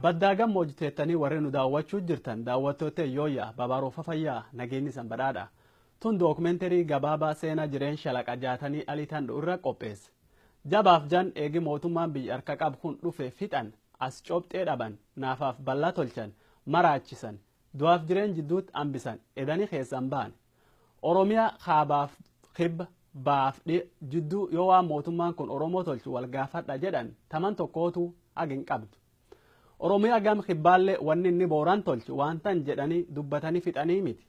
Baddaa gammoojjii teettanii warri nu daawwachuu jirtan daawwattoota yooyyaa babaaroofa fayyaa nageenyi san badhaadha. Tun dookumenterii gabaabaa seenaa jireenya shalaqa jaatanii alii tan irra qopheesse. Jabaaf jan eegi mootummaan biyya harka qabu kun dhufe fixan as cobxee dhaban naafaaf bal'aa tolchan maraachisan du'aaf jireenya jidduutti hambisan edanii keessan ba'an. Oromiyaa kaabaaf kibba baaf jidduu yoo waan mootummaan kun Oromoo tolchu wal gaafadha jedhan taman tokkootu hagi hin qabdu. Oromiyaa gam kibbaallee wanni inni booraan tolchu waan tan jedhanii dubbatanii fixanii miti.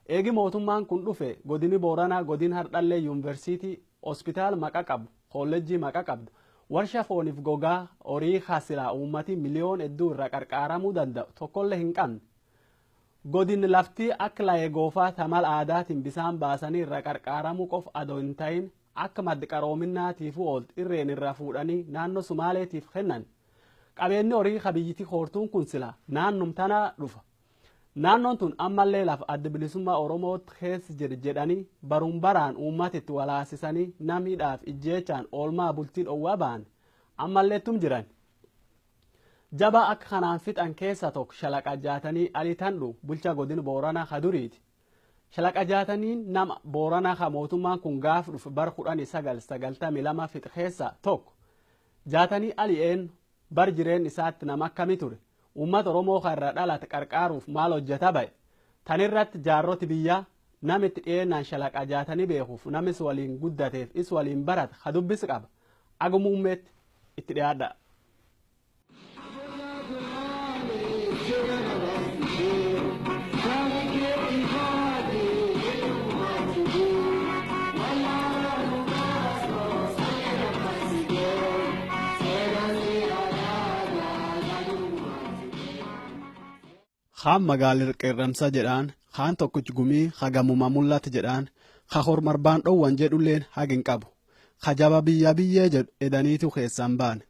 Eegi mootummaan kun dhufe godini Booranaa godin Hardhallee yuunivarsiitii hospitaal maqa qabu koolleejjii maqa qabdu warshaa fooniif gogaa horii hasilaa uummatii miliyoon hedduu irra qarqaaramuu danda'u tokkollee hin qabne. Godin laftii akka layee goofaa tamal aadaatiin bisaan baasanii irra qarqaaramuu qofa adoo hin ta'in akka maddi qaroominaatiifuu ooltu irreen irra fuudhanii naannoo Sumaaleetiif kennan. Qabeenyi horii kabiyyitii koortuun kun sila naannum tanaa dhufa. Naannoon tun ammallee lafa adda bilisummaa Oromootti keessa jira jedhanii baruun baraan uummata itti walaasisanii namidhaaf ijjeechaan oolmaa bultii dhowwaa ba'an ammallee tum jiran. Jabaa akka kanaan fixan keessa tokko shalaqa jaatanii alii tandhu bulcha godina Booranaa kaduriiti. Shalaqa jaataniin nama Booranaa ka mootummaan kun gaaf dhufe bara 1992 fixe keessa tokko. Jaatanii ali'een bar jireen isaatti nama akkami ture? Uummata Oromoo kan irra dhalate qarqaaruuf maal hojjeta ba'e? Tanirratti jaarroti biyyaa namitti dhiyeenyaan shalaqa jaatanii beekuuf namis waliin guddateef is waliin barate ka dubbis qaba. Agumuummeetti itti dhiyaadha. Kaan magaalli qeerramsa jedhaan, kaan tokkichi gumii hagamuma mul'atu jedhaan, ka hormarbaan dhoowwan jedhulleen hagi hin qabu. Ka jaba biyya biyyee jedhu edaniitu keessan baane.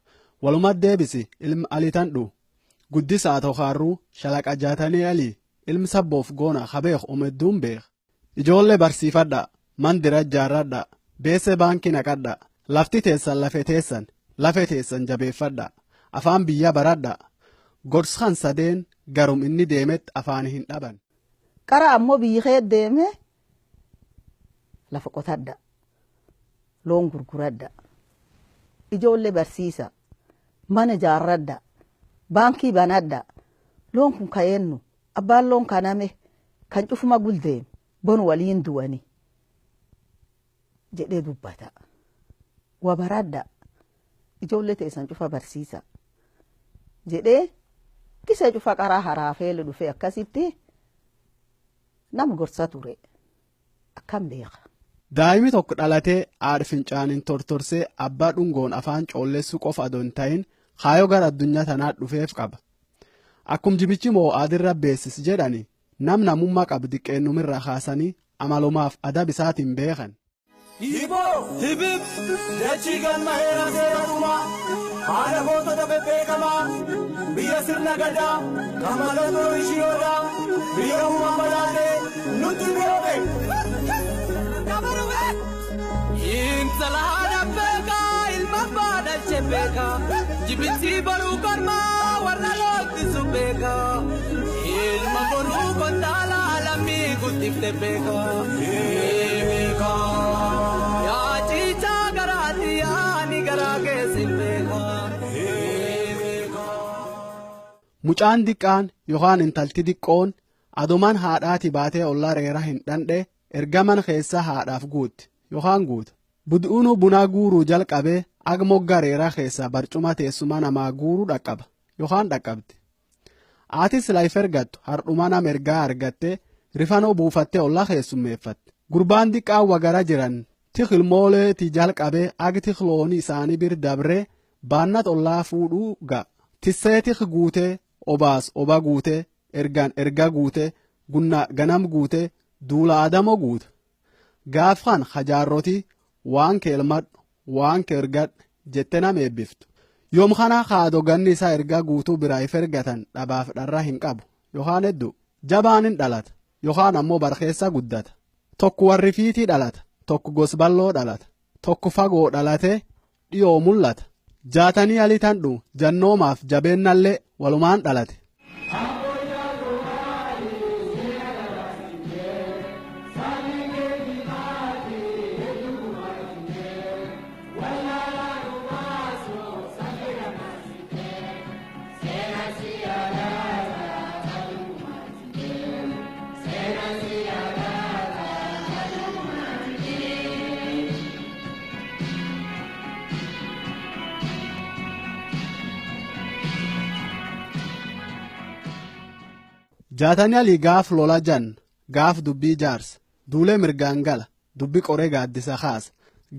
Walumat deebisi ilmi alii tandhu. Guddisaa tokaarruu shalaqa jaatanii alii ilmi sabboof goona ka beeku omedduun beeka. Ijoollee barsiifadha, mandira ijaarradha, beesse baankii naqadha, lafti teessan lafee teessan, lafee teessan jabeeffadha, afaan biyya baradha. Gorsan sadeen garum inni deemetti afaan hin dhaban. Qara ammoo biyyi kee deeme lafa qotadha, loon gurguradha, ijoollee barsiisa, mana ijaarradha, baankii banadha. Loon kun ka'eennu abbaan loon kaname kan cufuma guldeeme bonu waliin du'ani jedhee dubbata. Wa baradha, ijoollee teessan cufa barsiisa jedhee kisa cufa qaraa haraafeele dhufe akkasitti nama gorsa ture akkam beeka. Daa'imni tokko dhalatee haadha fincaaniin tortorsee abbaa dhungoon afaan coollessuu qofa adoo hin ta'in kaayoo gara addunyaa tanaa dhufeef qaba. Akkum jibichi moo adirra beessis jedhani nam namummaa qabu diqqeennumirraa kaasanii amalumaaf adab isaatiin beekan. Hiboo! Hibib! Dachii galma heera seera dhumaa! Haadha gootota bebbeekamaa! Biyya sirna gadaa! Kan mallattoo ishiyoodaa! Biyya uumaa badhaadhee nutti biroobe! Intala haadha beekaa ilma abbaa dhalche beekaa jibbichi boruu kormaa warra loottisu beekaa ilma boruu kontaalaa lammii guddifte beekaa. Yaa ciichaa garaati yaani garaa keessi beekaa. Mucaan diqqaan yookaan intalti diqqoon adumaan haadhaati baatee ollaa reera hin dhandhe ergaman keessa haadhaaf guutti yookaan guuta. Bud'uunu bunaa guuruu jalqabee aga mogga reeraa keessaa barcuma teessuma namaa guuruu dhaqqaba yookaan dhaqqabdi. Aatis laayif ergattu hardhuma nama ergaa argattee rifanoo buufattee ollaa keessummeeffatte. Gurbaan diqqaan wagara jiran tikilmooleetii jalqabee agi tikloonii isaanii bir dabree baannat ollaa fuudhuu ga'a. Tissee tik guutee obaas oba guutee ergaan erga guutee gunnaa ganam guutee duula adamoo guuta. Gaaf kan hajaarrotii waan kee elmadhu waan kee ergadhu jette nama eebbiftu. Yoom kana kaadoo ganni isaa ergaa guutuu biraa if ergatan dhabaaf dharraa hin qabu yookaan hedduu jabaan hin dhalata yookaan ammoo barkeessa guddata. Tokko warri fiitii dhalata, tokko gosballoo dhalata, tokko fagoo dhalatee dhiyoo mul'ata. Jaatanii Alii Tandhu jannoomaaf jabeennallee walumaan dhalate. Jaatanii Alii gaaf lola jan gaaf dubbii jaarsa duulee mirgaan gala dubbi qoree gaaddisa kaasa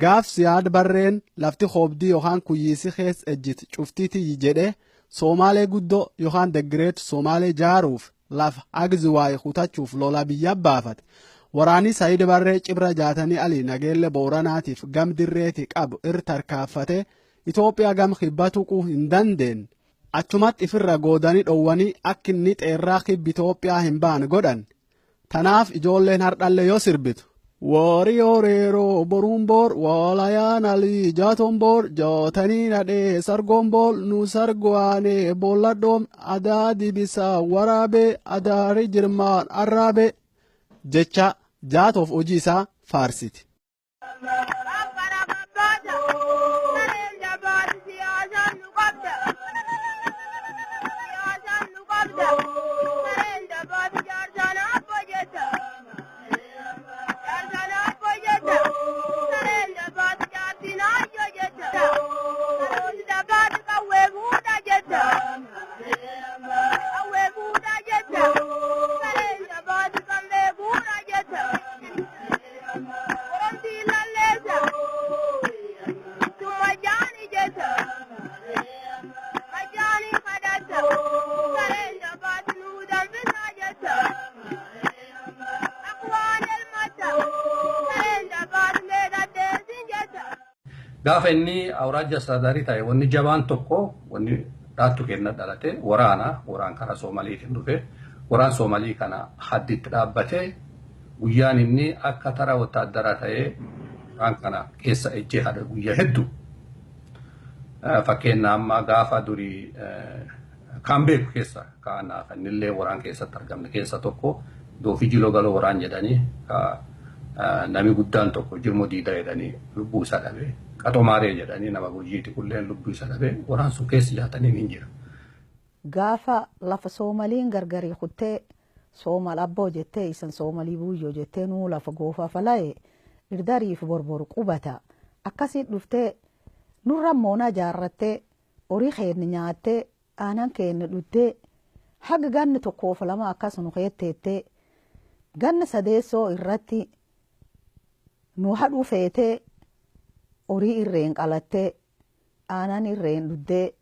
gaaf siyaad barreen lafti hoobdii yookaan kuyyiisi keessa ejjit cuftiitii jedhee Soomaalee guddoo yookaan deggireet Soomaalee jaaruuf lafa agziwaayii kutachuuf lola biyya baafate. Waraanni Saayid Barree cibra Jaatanii Alii nageelle Booranaatiif gam dirreeti qabu irra tarkaanfatee Itoophiyaa gam kibba tuquu hin dandeenye. Achumatti ifirra goodanii dhowwanii akka inni xeerraa kibbi Itoophiyaa hin baane godhan. Tanaaf ijoolleen hardhalle yoo sirbitu. Woori horeeroo boruun boor waalayaan alii jaatoon boor jaatanii nadhee sargoon bool nu sargo'aanee boolladhoom adaa dibisaa waraabee adaari jirmaan arraabee jecha jaatoof hojii isaa faarsiti. Gaafa inni awraajja saadarii ta'e wanni jabaan tokko wanni dhaattu kenna dhalate waraana waraan karaa Soomaliitiin dhufe waraan Soomalii kana hadditti dhaabbate guyyaan inni akka tara wotaaddaraa ta'ee waraan kana keessa ejjee haadha guyyaa hedduu. Fakkeenya amma gaafa durii kan beeku keessa kaanaa kan illee waraan keessatti argamne keessa tokko doofii jiloo galoo waraan jedhanii nami guddaan tokko jirmoo diidaa jedhanii lubbuu isaa dhabe. Qaxomaaree jedhanii nama gurjiiti kulleen lubbuu isa dhabe waraan sun keessa jaatanii hin jira. Gaafa lafa Soomaliin gargarii kuttee Soomal abboo jettee isan Soomalii buuyyoo jettee nuu lafa goofaa fala'e irdariif borboru qubata. Akkasii dhuftee nurra moonaa jaarrattee horii keenya nyaattee aanan keenya dhuttee haga ganni tokkoof lama akkas nu keetteettee ganna sadeessoo irratti nu hadhuu feetee horii irreen qalattee aanan irreen dhuddee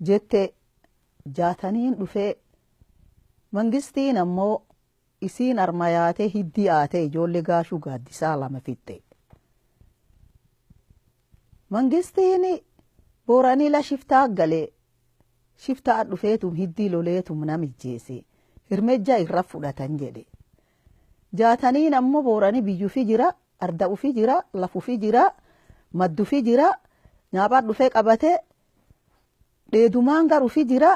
jette jaataniin dhufee mangistiin ammoo isiin armayaatee hiddii aatee ijoollee gaashuu gaaddisaa lama fixxe. Mangistiin booranii la shiftaa galee shiftaa dhufeetum hiddii loleetum namijjeese hirmejja irra fudhatan jedhe. Jaataniin ammoo booranii biyyuufi jira arda'uufi jira lafuufi jira madduufi jira nyaaphaa dhufee qabatee dheedumaan garuufi jira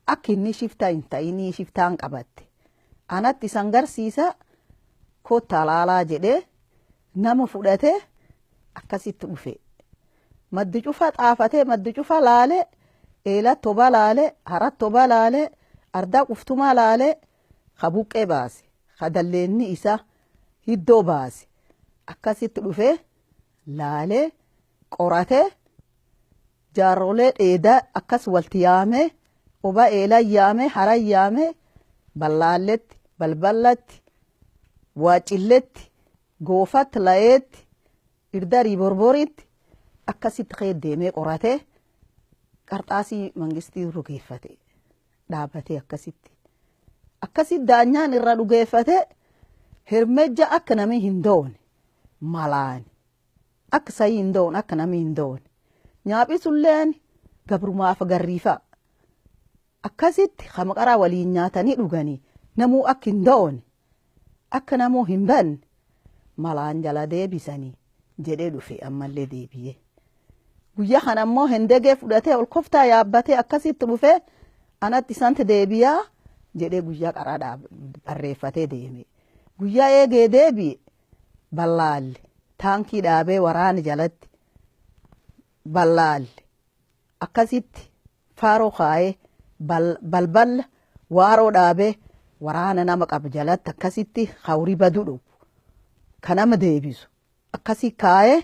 akka inni shiftaa hin ta'inii shiftaan qabatte. Anatti isan garsiisa kottaa laalaa jedhee nama fudhatee akkasitti dhufe. Maddi cufa xaafatee maddi cufa laalee eelaa toba laalee hara toba laalee ardaa quftumaa laalee ka buqqee baase ka dalleenni isaa hiddoo baase akkasitti dhufee laalee qoratee jaarrolee dheedaa akkas walti yaamee oba eelaa yaamee hara yaamee ballaalletti balballatti waacilletti goofatti la'eetti irdarii borboritti akkasitti kee deemee qoratee qarxaasii mangistii dhugeeffate dhaabbatee akkasitti. Akkasitti daanyaan irra dhugeeffate hirmejja akka namni hin doone malaan akka sayii hin doone akka namni hin doone nyaaphisulleen gabrumaaf garriifa akkasitti hamqaraa waliin nyaatanii dhuganii namuu akka hin doone akka namuu hin banne malaan jala deebisanii jedhee dhufe ammallee deebi'ee. Guyyaa kana ammoo hendegee fudhatee ol koftaa yaabbatee akkasitti dhufee anatti isaan deebiyaa jedhee guyyaa qaraa barreeffatee deeme. Guyyaa eegee deebi'e ballaalle taankii dhaabee waraana jalatti ballaalle akkasitti faaroo kaayee balballa waaroo dhaabee waraana nama qabu jalatti akkasitti hawrii badu dhufu kan nama deebisu akkasi kaayee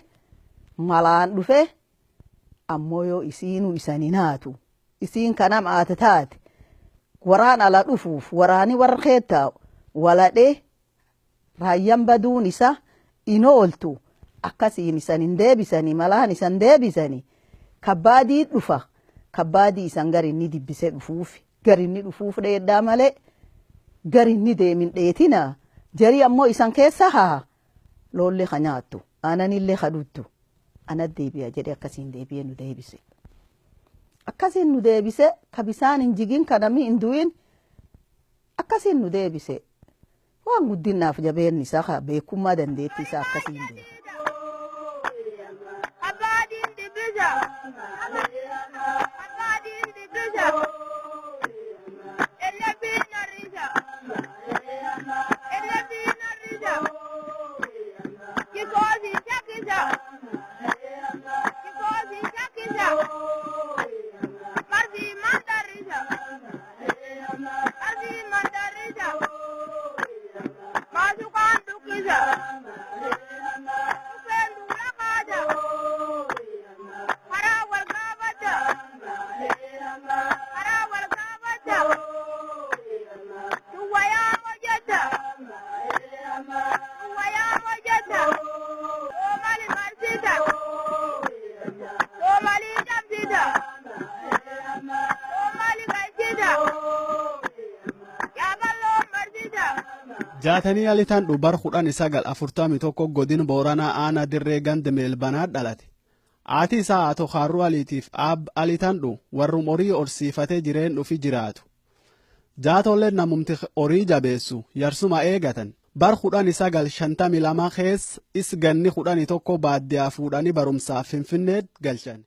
malaan dhufee ammoo yoo isiinuu isanii naatu isiin kanam aate taate waraan ala dhufuuf waraani warra keettaa'u waladhee raayyaan baduun isa in ooltu akkasiin isan hin deebisanii malaan isan deebisanii kabbaadii dhufa kabbaadii isan gar inni dibbisee dhufuuf gar inni dhufuuf dheedhaa malee gar inni deemin dheetina jarii ammoo isan keessa haa loollee ka nyaattu aananillee ka dhuttu ana deebi'a jedhee akkasiin deebi'ee nu deebise. Akkasiin nu deebise ka bisaan hin jigin ka namni hin du'in akkasiin nu deebise. Waan guddinaaf jabeenni isaa ka beekummaa dandeettii isaa akkasiin deebise. Abbaadiin dibbisa. Abbaadiin dibbisa. Ellebiin narrisa. Ellebiin narrisa. Kikoosi shakkisa. Kikoosi shakkisa. Marsi mandarrisa. Marsi mandarrisa. Maasukaan dukkisa. Dhufeen duula kaasa. Karaa wal gaafata. Karaa wal gaafata. Duwwayaa hojjeta. Duwwayaa hojjeta. Soomali marsita. Soomali cabsita. Soomali galchita. Yaaballoo marsita. Jaatanii Alitaan bar 1941 godin Booranaa aanaa dirree ganda Meelbanaa dhalate. Haati isaa Ato Kaarruu Aliitiif Aab Alitaan dhu warrum horii horsiifatee jireen dhufi jiraatu. Jaatolleen namumti horii jabeessu yarsuma eegatan. Bar 1952 keessa is ganni 11 baadiyyaa fuudhanii barumsaaf Finfinnee galchan.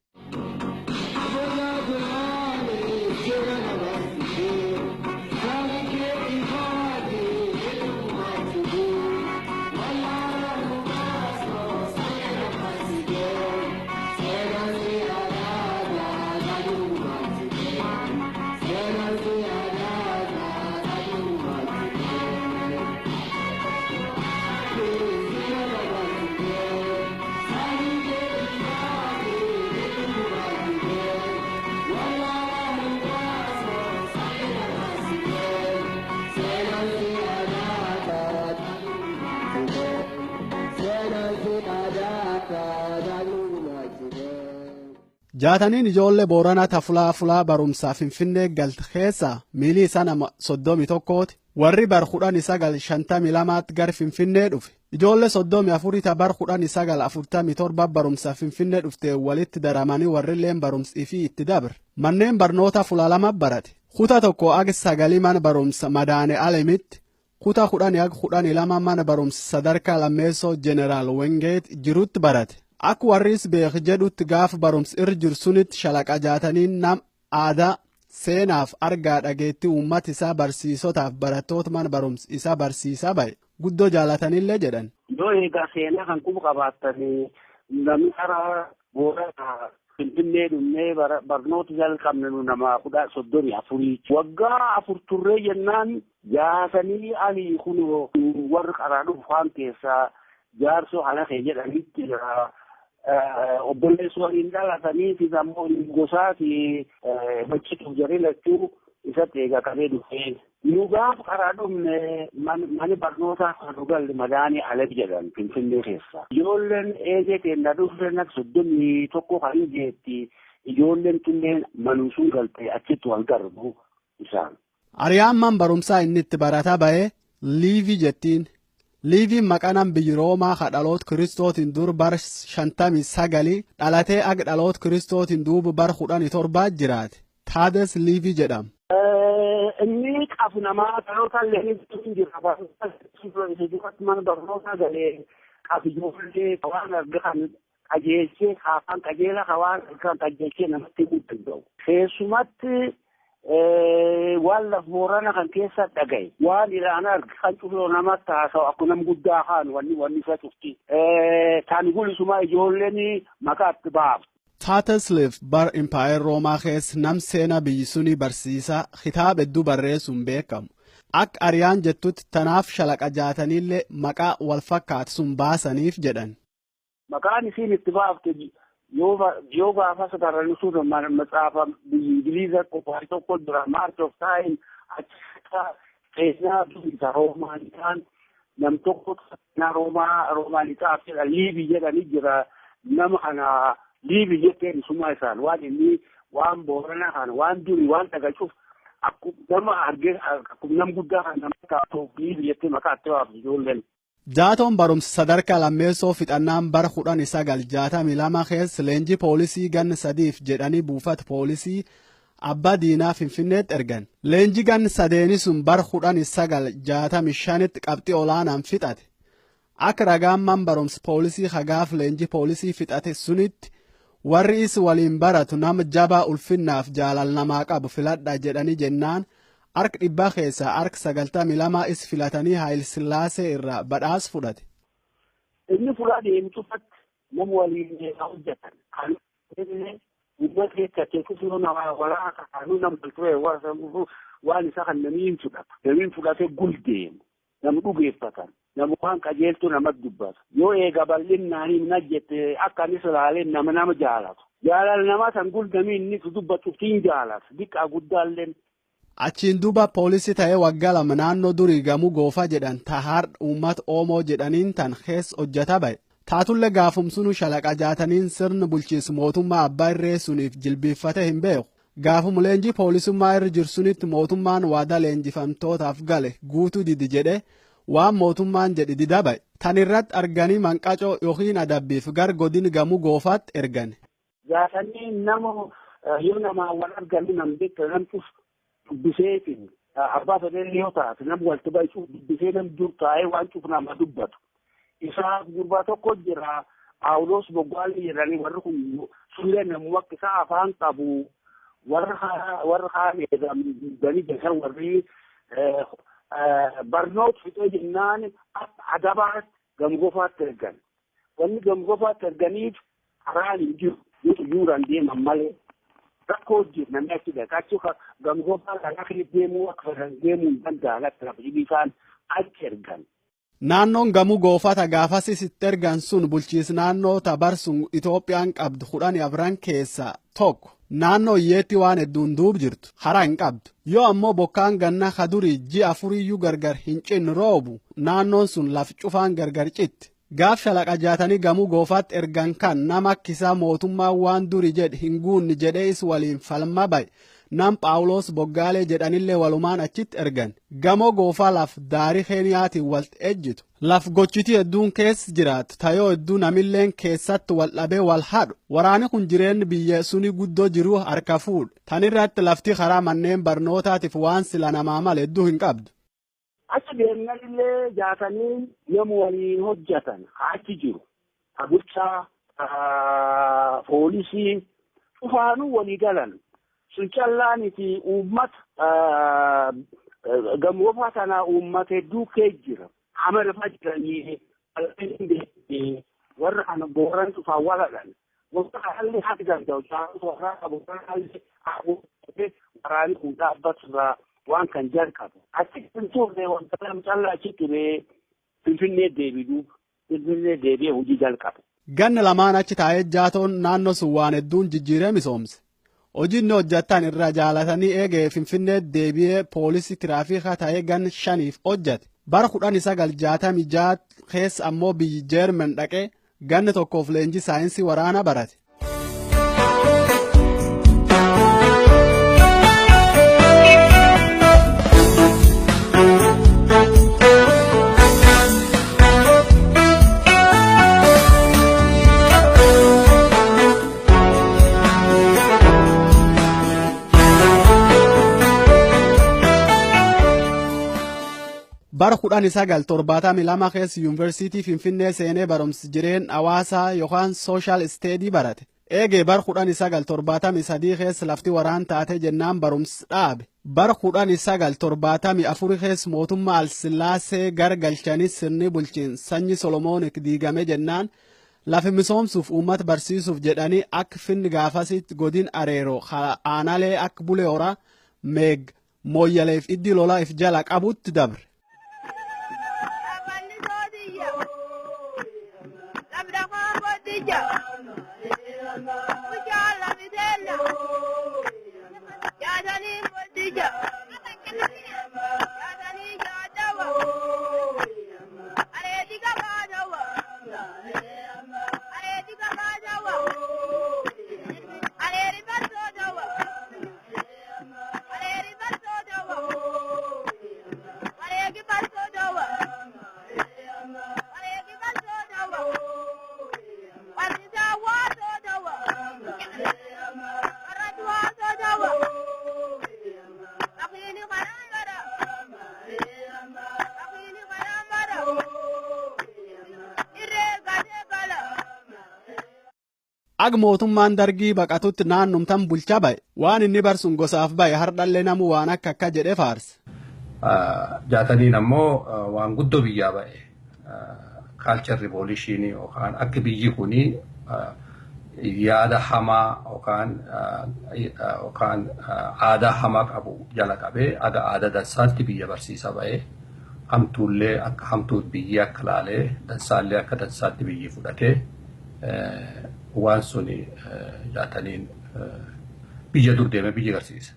Jaataniin ijoollee Booranaa tafulaa fulaa barumsaa Finfinnee galte keessa miilii isaa nama 31ti. Warri bar 1952 gara Finfinnee dhufe. Ijoollee 34 ta bar 1947 barumsaa Finfinnee dhufte walitti daramanii warrilleen barumsi ifii itti dabre. Manneen barnoota fulaa lama barate. Kutaa 1 ag 9 mana barumsa Madaane Alemitti. Kutaa 10 ag 12 mana barumsa sadarkaa lammeessoo Jeneraal Wengeet jirutti barate. Akka warris beek jedhutti gaaf barumsi irra jiru sunitti shalaqa jaataniin nam aadaa seenaaf argaa dhageettii uummata isaa barsiisotaaf barattoota mana barumsa isaa barsiisaa ba'e guddoo jaalatanillee jedhan. Yoo egaa seenaa kan quba qabaattanii namni karaa Booranaa Finfinnee dhumnee barnoota jalqabne nu nama 34. Waggaa 4 turree jennaan jaatanii ali kun warri karaa dhufu waan keessaa jaarsoo halakee jedhanitti jira. Obboleessi waliin dhalatanii fi ammoo gosaa fi hojjetuuf jarri lachuu isatti eegatamee dhufee. Nu gaaf karaa dhumne mani barnootaa kan nu galle Madaanii Aleb jedhan Finfinnee keessa. Ijoolleen eegee keenya dhufte nag 31 kan jeetti ijoolleen tunneen manuu sun galte achitti wal garbu isaan. Ariyaan man barumsaa inni itti barataa ba'ee Liivii jettiin. Liiviin maqaan biyyi Roomaa ka dhaloota Kiristootiin dur bar 59 dhalatee ag dhaloota Kiristootiin duuba bar 17 jiraate. Taades Liivii jedhama. Inni qabu namaa dhaloota illee hin jira. Barnoota mana barnootaa galee qabu ijoollee waan argan qajeelchee afaan qajeelaa ka waan kan qajeelchee namatti himuu danda'u. Keessumatti waan laf Boorana kan keessa dhagaye waan ilaan arge kan cufoo namatti haasa'u akkuma nam guddaa kaan wanni wanni isa cufti. Kan gulisumaa ijoolleen maqaa itti baaftu. Taateslif bar impaayar Roomaa keessa nam seenaa biyyi sunii barsiisaa kitaaba hedduu barreessuun beekamu. Akka Ariyaan jettutti tanaaf shalaqa jaataniillee maqaa wal fakkaatu sun baasaniif jedhan. Maqaan isiin itti baafte yoo gaafas barreessuun matsaafa biyyi Ingiliiza qophaa'e tokko jira March of Time achi seenaa biyya Roomaanitaan nam tokko seenaa Roomaa Roomaanitaaf jedha Liibii jedhanii jira nama kana Liibii jetteen isuma isaan waan inni waan Booranaa kana waan durii waan dhagachuuf akkuma nama argee akkuma nam guddaa kan nama taatu Liibii jettee maqaa itti baafte ijoolleen. Jaatoon barumsa sadarkaa lammeessoo fixannaan bara 1962 keessa leenjii poolisii ganna sadiif jedhanii buufata poolisii abbaa diinaa Finfinneetti ergan. Leenjii ganna sadeeni sun bara 1965tti qabxii olaanaan fixate. Akka ragaan man barumsa poolisii hagaaf leenjii poolisii fixate sunitti warri is waliin baratu nama jabaa ulfinnaaf jaalal namaa qabu filadha jedhanii jennaan harka 100 keessaa harka 92 is filatanii Haayil Sillaasee irraa badhaasa fudhate. Inni fuula deemtu fatti nama waliin hojjetan. Kan inni uummata keessatti kufuu nama walaa kanuu nama ture waan isa kan namni hin fudhatu. Namni hin fudhatee guldeemu. Nama dhugeeffatan. Nama waan qajeeltu namatti dubbatu. Yoo eega bal'innaan hin jette akka inni ilaalee nama nama jaalatu. Jaalala namaa san guldamii inni dubbatuuf hin jaalatu. Diqqaa guddaallee. Achiin duuba poolisii ta'ee waggaa 2 naannoo durii gamuu goofa jedhan tahaar uummata Oomoo jedhaniin tan keessa hojjeta ba'e. Taatullee gaafumsunu shalaqa jaataniin sirni bulchiinsa mootummaa abbaa irree suniif jilbiiffate hin beeku. Gaafuma leenjii poolisummaa irra jiru sunitti mootummaan waadaa leenjifamtootaaf gale guutuu didi jedhee waan mootummaan jedhe dida ba'e. Tan irratti arganii manqacoo yookiin adabbiif gar godin gamuu goofaatti ergan. Jaatanii nama yoo namaa wal arganii nam beekta namtu dubbiseetiin abbaa fedheen yoo taate nam walitti baay'isuuf dubbisee nam dur taa'ee waan cuuf nama dubbatu. Isaa gurbaa tokko jira Paawuloos Boggaalli jedhanii warri kun sullee namuu akka isaa afaan qabu warra kaan eegamanii jedhan warri barnoota fixee jennaan akka adabaatti gamgofaatti ergan. Wanni gamgofaatti erganiif karaan hin jiru yoo xiyyooraan deeman malee. Rakkoo jiru namni achi dhaqa. Achi gamgofaa karaa kan deemuu akka fedhan deemuu hin danda'an akka lafa isaan achi ergan. Naannoon gamuu goofata gaafasis itti ergan sun bulchiinsa naannoo tabar sun Itoophiyaan qabdu 14 keessaa tokko. Naannoo hiyyeetti waan hedduun duub jirtu hara hin qabdu. Yoo ammoo bokkaan ganna kadurii ji'a afuriyyuu gargar hin cinnu roobu naannoon sun laf cufaan gargar citti. Gaaf shalaqa jaatanii gamuu goofaatti ergan kan nama akkisaa mootummaa waan duri jedhe hin guunni jedhee is waliin falma ba'e. Nam Paawuloos Boggaalee jedhanillee walumaan achitti ergan. Gamoo goofaa laf daarii Keeniyaatiin wal ejjitu. Laf gochitii hedduun keessa jiraatu tayoo hedduu namilleen keessatti wal dhabee wal hadhu. Waraanni kun jireenyi biyya suni guddoo jiru harka fuudhe. Tan irratti lafti karaa manneen barnootaatiif waan sila namaa malee hedduu hin qabdu. Achi deemnanillee jaatanii nama waliin hojjetan achi jiru. Bulchaa, poolisii cufaanuu walii galan. Sun callaaniti uummata gamoofaa kana uummata hedduu kee jira. Amarfaa jiranii warra kana Booran cufaan waladhan. Warra kanallee haati danda'u jaarota warra Booranallee waraanni kun dhaabbatu irraa waan kan jalqabu. Achi hin turre wanta lama callaa achi ture Finfinnee deebi'uu Finfinnee deebi'ee hojii jalqabe. Ganna lamaan achi taa'ee jaatoon naannoo sun waan hedduun jijjiiree misoomse. Hojii inni hojjetan irraa jaalatanii eegee Finfinnee deebi'ee poolisii tiraafikaa ta'ee ganna 5 hojjete. Bara 1966 keessa ammoo biyyi Jeerman dhaqee ganna 1 leenjii saayinsii waraanaa barate. Bara 1972 keessa Yuunivarsiitii Finfinnee seenee barumsa jireen hawaasaa yookaan social study barate. Eegee bara 1973 keessa lafti waraan taate jennaan barumsa dhaabe. Bara 1974 keessa mootummaa Alsillaasee gargalchanii sirni bulchiinsa sanyii Solomoonik diigame jennaan lafa misoomsuuf uummata barsiisuuf jedhanii akka finni gaafasitti godin areeroo aanalee akka Bulee Horaa, Meeg, Mooyyaleef iddi lolaa if jala qabutti dabre. Aballi soodiyya. Labda koobodiyya. Mucaan lamiteella. Jaatanii bodiyya. Jaatanii jaatawa. Areeti gabaatawa. Areeti gabaatawa. Areeri barsootawa. Areeri barsootawa. Areegi barsootawa. Areegi barsootawa. Warrisaa waasootawa. Warratu waasootawa. Aqiini karaa mara. Aqiini karaa mara. Irree gadee gala. Ag mootummaan dargii baqatutti naannumtan bulcha ba'e waan inni barsun gosaaf ba'e hardhallee namu waan akka akka jedhe faarse. Jaataniin ammoo waan guddoo biyyaa ba'e culture revolution yookaan akka biyyi kuni yaada hamaa yookaan aadaa hamaa qabu jala qabee aga aadaa dansaatti biyya barsiisa ba'e hamtuullee akka hamtuut biyyi akka laalee dansaallee akka dansaatti biyyi fudhatee waan suni jaataniin biyya dur deeme biyya agarsiisa.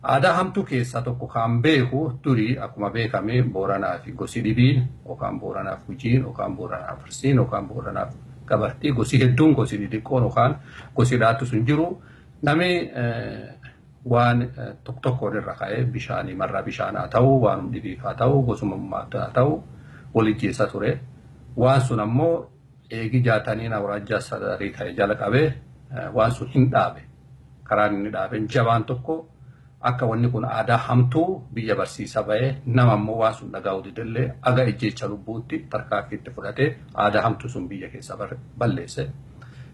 Aadaa hamtuu keessaa tokko kan beeku durii akkuma beekame Booranaa fi gosi dhibiin yookaan Booranaaf Gujiin yookaan Booranaaf Arsiin yookaan Booranaaf Gabartii gosi hedduun gosi xixiqqoon yookaan gosi dhaattu sun jiru namni waan tokko tokkoon irra ka'ee bishaanii marraa bishaan haa ta'u waan dhibiif haa ta'u gosummaa haa ta'u walijjeessa ture. Waan sun ammoo eegi jaataniin awraajjaa sadarii ta'e jala qabee waan sun hin dhaabe. Karaan inni dhaabeen jabaan tokko akka wanni kun aadaa hamtuu biyya barsiisa ba'ee nama ammoo waan sun dhagaa'uu didallee aga ejjeecha lubbuutti tarkaanfii itti fudhatee aadaa hamtuu sun biyya keessa balleesse.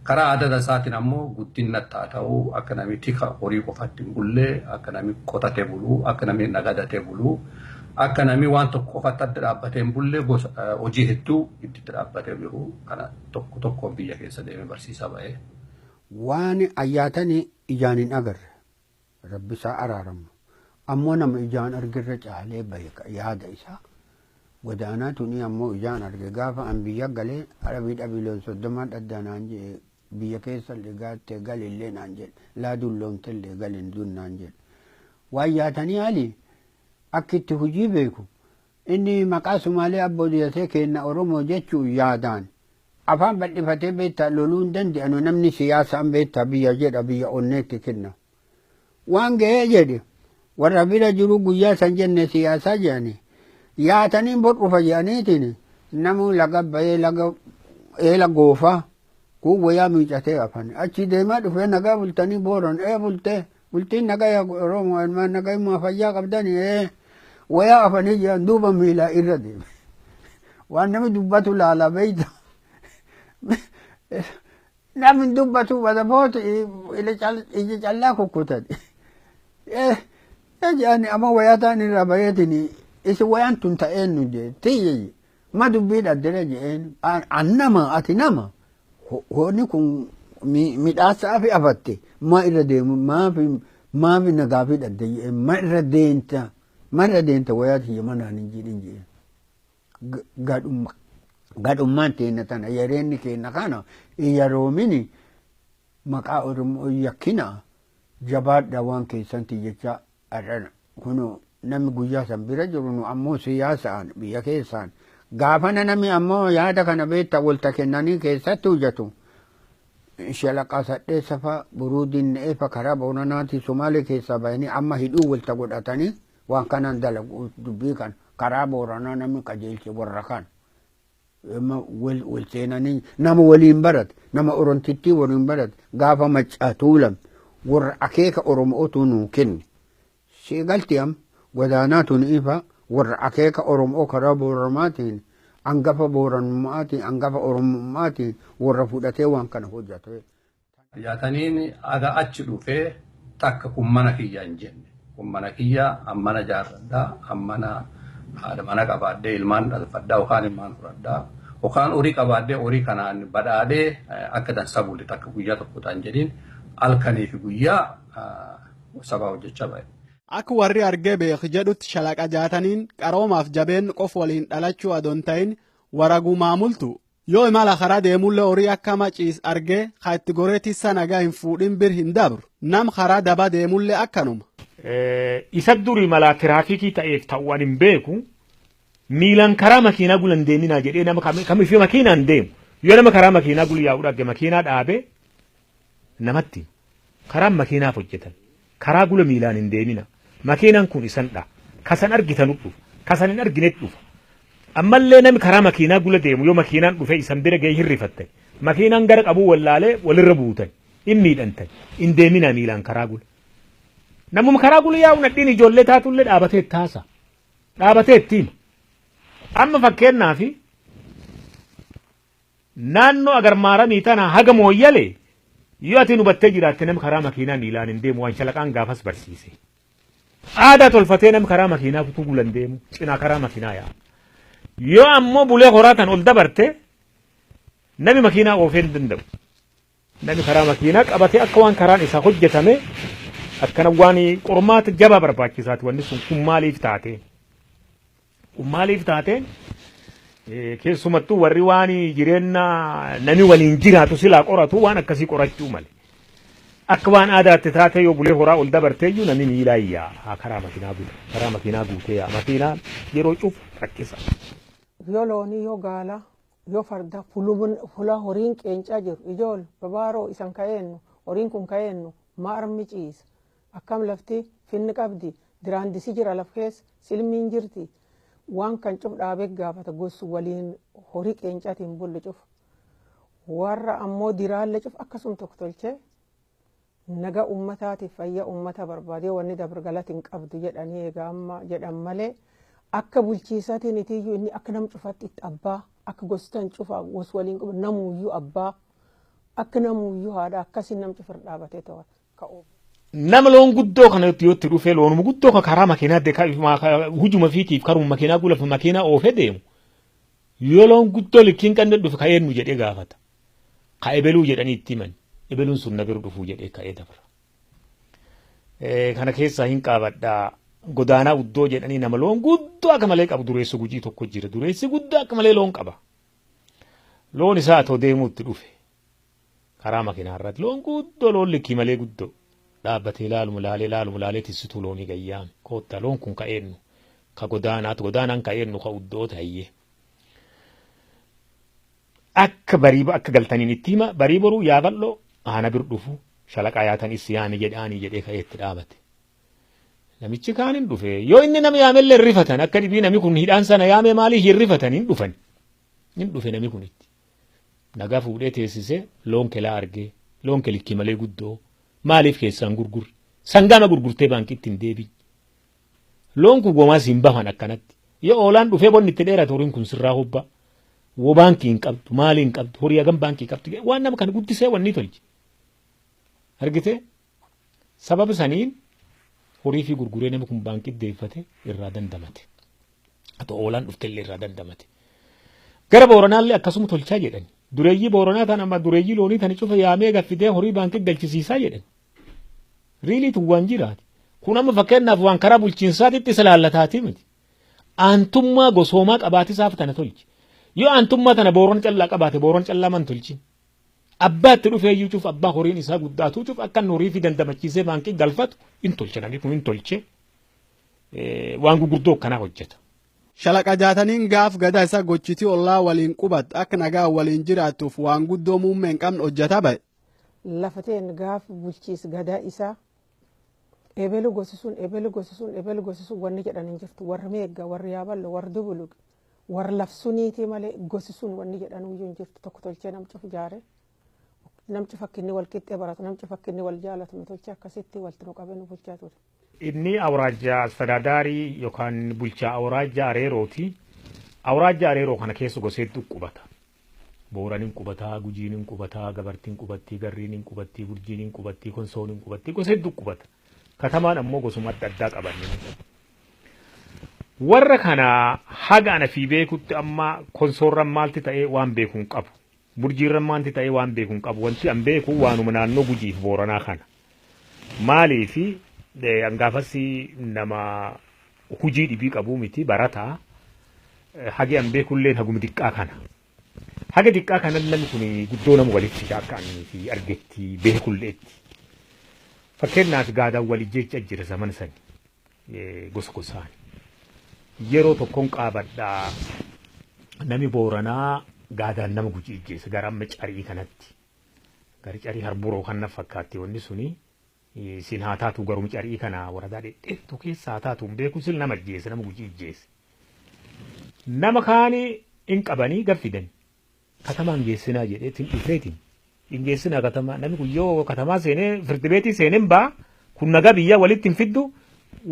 Karaa aadaa dansaatiin ammoo guddinatti haa ta'u akka namni tika horii qofatti hin bullee akka namni qotatee buluu akka namni nagadatee buluu akka namni waan tokko qofatti adda dhaabbatee hin bullee gosa hojii hedduu itti dhaabbatee jiru kana tokko tokkoon biyya keessa deemee barsiisa ba'ee. Waan ayyaatanii ijaan hin agarre rabbi isaa araaramu ammoo nama ijaan argirra caalee beeka yaada isaa godaanaa tuni ammoo ijaan arge gaafa an biyya galee arabii dhabiiloon 30 dhaddaa naan jedhe biyya keessa illee gaattee galillee naan jedhe laa dulloomte illee galin dun naan jedhe waan yaatanii ali akka itti hujii beeku inni maqaa Sumaalee abboo diyatee kenna Oromoo jechuu yaadaan afaan bal'ifatee beektaa loluu hin danda'anu namni siyaasaan beektaa biyya jedha biyya onneetti kenna. Waan ga'ee jedhe warra bira jiru guyyaa san jenne siyaasaa jedhani yaatanii bor dhufa jedhaniitiin namuu laga bahee laga eela goofaa kun wayaa miicatee afan achi deemaa dhufee nagaa bultanii booran ee bultee bultiin nagaa yaa Oromoo ilmaan nagaa immoo fayyaa qabdanii ee wayaa afanii jedhan duuba miilaa irra deeme waan namni dubbatu laala beeyta namni dubbatu badaboota ija callaa kukkutan jedhani amma wayaa ta'an irraa bayeetiin isi wayaan tun ta'een nu jee tiyye ma dubbii dhaddere jeen an nama ati nama hooni kun midhaasaa fi afatte ma irra deemu maafi maafi nagaa fi dhadde jeen ma irra deenta ma irra deenta wayaa tiyya manaan hin jedhin jeen gadhumma gadhummaan teenna tana yareenni keenna kana yaroomini maqaa Oromoo yakkina jabaadha waan keessanti jecha adhana kunoo namni guyyaa san bira jiru nu ammoo siyaasaan biyya keessaan gaafana namni ammoo yaada kana beekta walta kennanii keessatti hojjetu shalaqaa sadheessa fa boruu dinne'ee fa karaa boonanaati Somaalee keessaa bahanii amma hidhuu walta godhatanii waan kanaan dalagu dubbii kana karaa booranaa namni qajeelche warra kana. Wal seenanii nama waliin barate nama Orontittii waliin barate gaafa maccaa tuulame warra akeeka Oromootu nuu kenne. Seegalti am godaanaa tun ifa Warra akeeka Oromoo karaa Booranaatiin hangafa Booranummaatiin hangafa Oromummaatiin warra fudhatee waan kana hojjate. Jaataniin aga achi dhufee takka kun mana kiyya hin jenne. Kun mana kiyya ammana jaarradhaa ammana haadha mana qabaadhee ilmaan dhalfadhaa yookaan ilmaan fudhadhaa yookaan horii qabaadhee horii kanaan badhaadhee akka dansaa bulle takka guyyaa tokko ta'an jedhiin halkanii fi guyyaa sabaa hojjechaa ba'e. Akka warri argee beek jedhutti shalaqa jaataniin qaroomaaf jabeen qof waliin dhalachuu adoon ta'in waragumaa multu. Yoo imala karaa deemullee horii akka maciis argee ka itti goree tissa nagaa hin fuudhin bir hin dabru. Nam karaa daba deemullee akkanuma. Isa durii malaa tiraafikii ta'eef ta'uu ani hin beeku miilaan karaa makiinaa gulan deeminaa jedhee nama kamiifii makiinaan deemu yoo nama karaa makiinaa gulu yaa'u dhagge makiinaa dhaabee namatti karaan makiinaaf hojjetan karaa gula miilaan hin deemina makiinaan kun isan dha kasan argitanu dhufa kasan hin arginetti dhufa ammallee nami karaa makiinaa gula deemu yoo makiinaan dhufe isan bira ga'ee hirrifatte makiinaan gara qabuu wallaalee walirra buutan hin miidhantan hin deemina miilaan karaa gula. Namuma karaa gula yaa'u nadhiin ijoollee taatullee dhaabatee taasa. Dhaabatee ittiin. Amma fakkeenyaaf naannoo agarmaaramii tana haga mooyyalee yoo ati hubattee jiraatte nama karaa makiinaa miilaan hin deemu waan shalaqaan gaafas barsiise. Aadaa tolfatee nama karaa makiinaa kutuu gulan deemu cinaa karaa makiinaa yaa'a. Yoo ammoo bulee horaa tan ol dabarte nami makiinaa oofee hin danda'u. Nami karaa makiinaa qabatee akka waan karaan isaa hojjetame akkana waan qormaata jabaa barbaachisaati wanni sun kun maaliif taate? Kun maaliif taate? Keessumattuu warri waan jireenya nami waliin jiraatu silaa qoratu waan akkasii qorachuu male. Akka waan aadaatti taate yoo bulee horaa ol dabarteeyyuu nami miilaa yaa'a karaa makiinaa bula karaa makiinaa guutee yaa'a makiinaan yeroo cufu rakkisa. Yoo loonii yoo gaala yoo farda fula horiin qeencaa jiru ijool babaaroo isan ka'eennu horiin kun ka'eennu maa armi ciisa akkam lafti finni qabdi diraandisi jira laf keessa silmiin jirti waan kan cuf dhaabee gaafata gosu waliin horii qeencaatiin bullu cuf warra ammoo diraalle cuf akkasum tokko tolchee naga ummataatiif fayyaa ummata barbaadee wanni dabargalatiin qabdu jedhanii egaa amma jedhan malee akka bulchiisaatiin itiyyuu inni akka nam cufatti itti abbaa akka gostan cufa gos waliin qabu namuuyyuu abbaa akka namuuyyuu haadha akkasiin nam cufir dhaabatee ta'u ka'uu. Nama loon guddoo kana yoo itti dhufee loonuma guddoo kan karaa makiinaa hujuma fiitiif karuma makiinaa gulafa makiinaa oofee deemu yoo loon guddoo likkiin qabne dhufe ka eenyu jedhee gaafata. Ka ebeluu jedhanii itti himan ebeluun sun na bira dhufuu jedhee ka'ee dabra. Kana keessaa hin qaabadhaa godaanaa uddoo jedhanii nama loon guddoo akka malee qabu dureessi gujii tokko jira dureessi guddoo akka malee loon qaba. Loon isaa atoo deemuutti dhufe karaa makiinaa irratti loon guddoo loon likkii malee guddoo. Dhaabbatee laaluma laalee laaluma laalee tissituu loonii gayyaame koottaa loon kun ka eenyu ka godaanaatu godaanaan ka eenyu ka uddoo ta'eyyee. Akka barii akka galtaniin itti hima barii boruu yaaballoo aana bir dhufu shalaqaa yaatan issi yaame jedhaanii jedhee ka'ee itti dhaabate. Namichi kaan hin dhufe yoo inni nama yaamellee hin rifatan akka dhibii nami kun hidhaan sana yaame maalii hin rifatan hin dhufan hin dhufe nami kun itti. Nagaa fuudhee teessisee loon kelaa argee loon kelikkii malee guddoo maaliif keessaan gurgurre sangaama gurgurtee baankitti hin deebiin. Loon kun gomaas hin bahan akkanatti yoo oolaan dhufee bonni itti dheerate horiin kun sirraa hobba. Woo baankii hin qabdu maalii hin qabdu horii hagam baankii qabdu waan nama kana guddisee wanni tolche. Argitee sababa saniin horii fi gurguree nama kun baankii deeffate irraa dandamate. Haa oolaan dhuftellee irraa dandamate. Gara Booranaallee akkasuma tolchaa jedhan. Dureeyyii Booranaa tan amma dureeyyii loonii tani cufa yaamee gaffidee horii baankii galchisiisaa jedhan. Riiliitu waan jiraati. Kun amma fakkeenyaaf waan karaa bulchiinsaatitti isa laallataati miti. Aantummaa gosoomaa qabaatisaaf tana tolchi. Yoo aantummaa tana Booran callaa qabaate Booran callaa man tolchi. Abbaa itti dhufee iyyuu cuuf abbaa horiin isaa guddaatu cuuf akka inni horii fi dandamachiisee baankii galfatu hin tolche namni kun hin tolche. Waan gurguddoo akkanaa hojjeta. Shalaqa jaataniin gaaf gadaa isa gochitii ollaa waliin qubattu akka nagaa waliin jiraattuuf waan guddoo muummee hin qabne hojjeta ba'e. Lafa ta'een gaaf bulchiis gadaa isaa ebelu gosi sun ebelu gosi sun ebelu gosi sun wanni jedhan hin jirtu warri meegga warri yaaballo warri dubuluq warri lafsuniiti malee gosi sun wanni jedhan iyyuu hin jirtu tokko tolchee nam cufu jaare nam cufa akka inni wal qixxee baratu nam cufa akka inni wal jaalatu nu tolchee akkasitti walti nu qabee nu bulchaa ture. Inni awraajjaa astadaadaarii yookaan bulchaa awraajjaa Areerooti. Awraajjaa Areeroo kana keessa goseetti qubata. Booraniin qubataa, Gujiin qubataa, Gabartiin qubattii, Garriin qubattii, Burjiin qubattii, Konsooniin qubattii, goseetti qubata. Katamaan ammoo gosuma adda addaa qaban. Warra kana haga ana fi beekutti amma konsoorran maalti ta'ee waan beeku hin qabu. Burjiirran maalti ta'ee waan beeku hin qabu. Wanti an beeku waanuma naannoo Gujiif Booranaa kana. Maaliifi hangaafas nama hujii dhibii qabuu miti barataa. Hagi an beekullee haguma diqqaa kana. Haga diqqaa kana namni kun guddoo nama walitti akka ani fi argetti beekulleetti. Fakkeenyaaf gaadaan walii jecha jira zaman sani gosa gosaan. Yeroo tokkoon qaabadhaa nami Booranaa gaadaan nama Gujii ijjeesse gara amma carii kanatti. Gara carii harburoo kan na fakkaatti wanni suni sin haa taatu garuu carii kana waradaa dhedheertuu keessa haa taatu hin beeku sin nama ijjeesse nama Gujii ijjeesse. Nama kaanii hin qabanii gad fidan. Katamaan geessinaa jedheetiin dhufeetiin. Hin geessinaa katamaa namni kun yoo katamaa seenee firdi beetii seeneen baa kun nagaa biyyaa walitti hin fiddu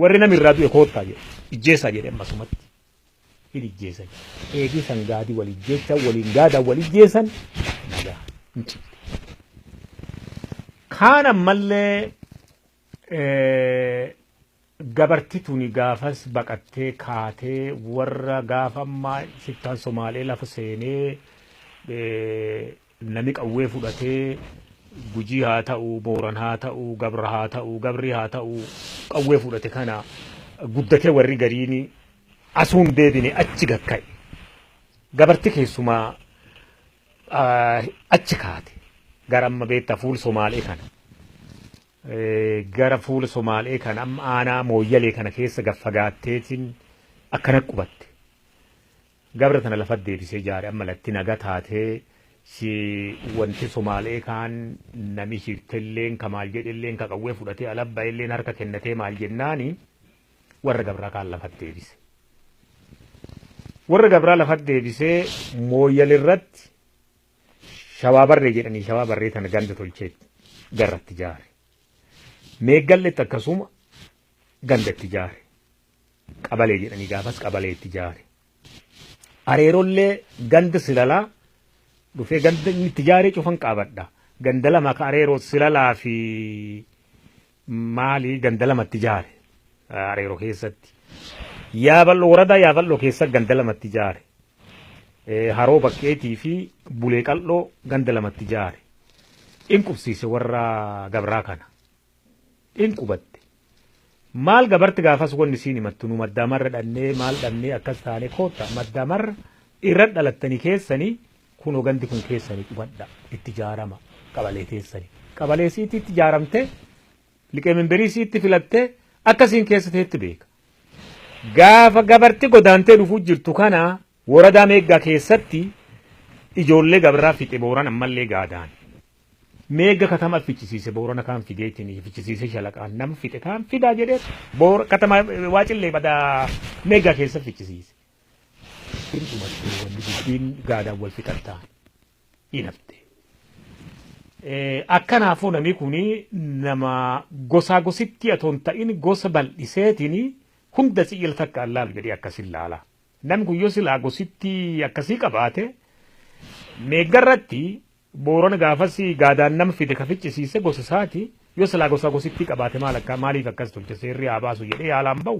warri nami irraa du'e koottaa jedhe. Ijjeessaa jedhe ammasumatti. Hin ijjeessan. Eegii san gaadii wal ijjeechan waliin gaadaan wal ijjeessan nagaa hin cimte. Kaan ammallee gabarti tuni gaafas baqattee kaatee warra gaafa ammaa shiftaan Somaalee lafa seenee nami qawwee fudhatee Gujii haa ta'u, Booran haa ta'u, Gabra haa ta'u, Gabri haa ta'u qawwee fudhate kana guddatee warri gariin asuun deebine achi gakka'e. Gabarti keessumaa achi kaate gara amma beektaa fuul Somaalee kana. Gara fuula Somaalee kana amma aanaa Mooyyalee kana keessa gaffagaatteetiin akkana qubatte. Gabra tana lafa deebisee jaare amma latti naga taatee si wanti Somaalee kaan nami shirtelleen ka maal jedhelleen ka qawwee fudhatee alabba illeen harka kennatee maal jennaani warra gabraa kaan lafa deebise. Warra gabraa lafa deebisee Mooyyal irratti shawaa barree jedhanii shawaa barree tana ganda tolchee garratti jaare. Meeggalletti akkasuma ganda itti jaare. Qabalee jedhanii gaafas qabalee itti jaare. Areerollee ganda silalaa dhufee ganda inni itti jaaree cufan qaabadha. Ganda lama ka areeroo silalaa fi maali ganda lamatti jaare areeroo keessatti. Yaabal'oo waradaa Yaabal'oo keessa ganda lamatti jaare. Haroo Bakkeetii fi Bulee Qal'oo ganda lamatti jaare. In qubsiise warra gabraa kana. In qubatte. Maal gabarti gaafas wanni siin himattu nu maddaamarra dhannee maal dhannee akkas taane kootta maddaamarra irra dhalattanii keessanii kunoo gandi kun keessanii qubadha itti ijaarama qabalee teessanii. Qabalee siitti itti ijaaramte liqee mimbirii siitti filattee akkasiin keessa teetti beeka. Gaafa gabarti godaantee dhufuu jirtu kana waradaa Meeggaa keessatti ijoollee gabraa fixe Booran ammallee gaadaan. Meegga katama fichisiise Boorana kaan fideetiin fichisiise shalaqaan nama fixe kaan fidaa jedhee boora katama Waacillee badaa Meeggaa keessa fichisiise. Hin dhumatte wanni dubbiin gaadaan wal fixattaan hin hafte. Akkanaafuu namni kun nama gosaa gositti atoo hin ta'in gosa bal'iseetiin hunda si'il takka allaalu jedhee akkasin laala. Namni kun yoo silaa gositti akkasii qabaate Meeggarratti Boorana gaafas gaadaan nama fide ka ficcisiise gosa isaati yoo silaa gosa gositti qabaate maal akka maaliif akkas tolche seerri haa baasu jedhee yaalaan ba'u.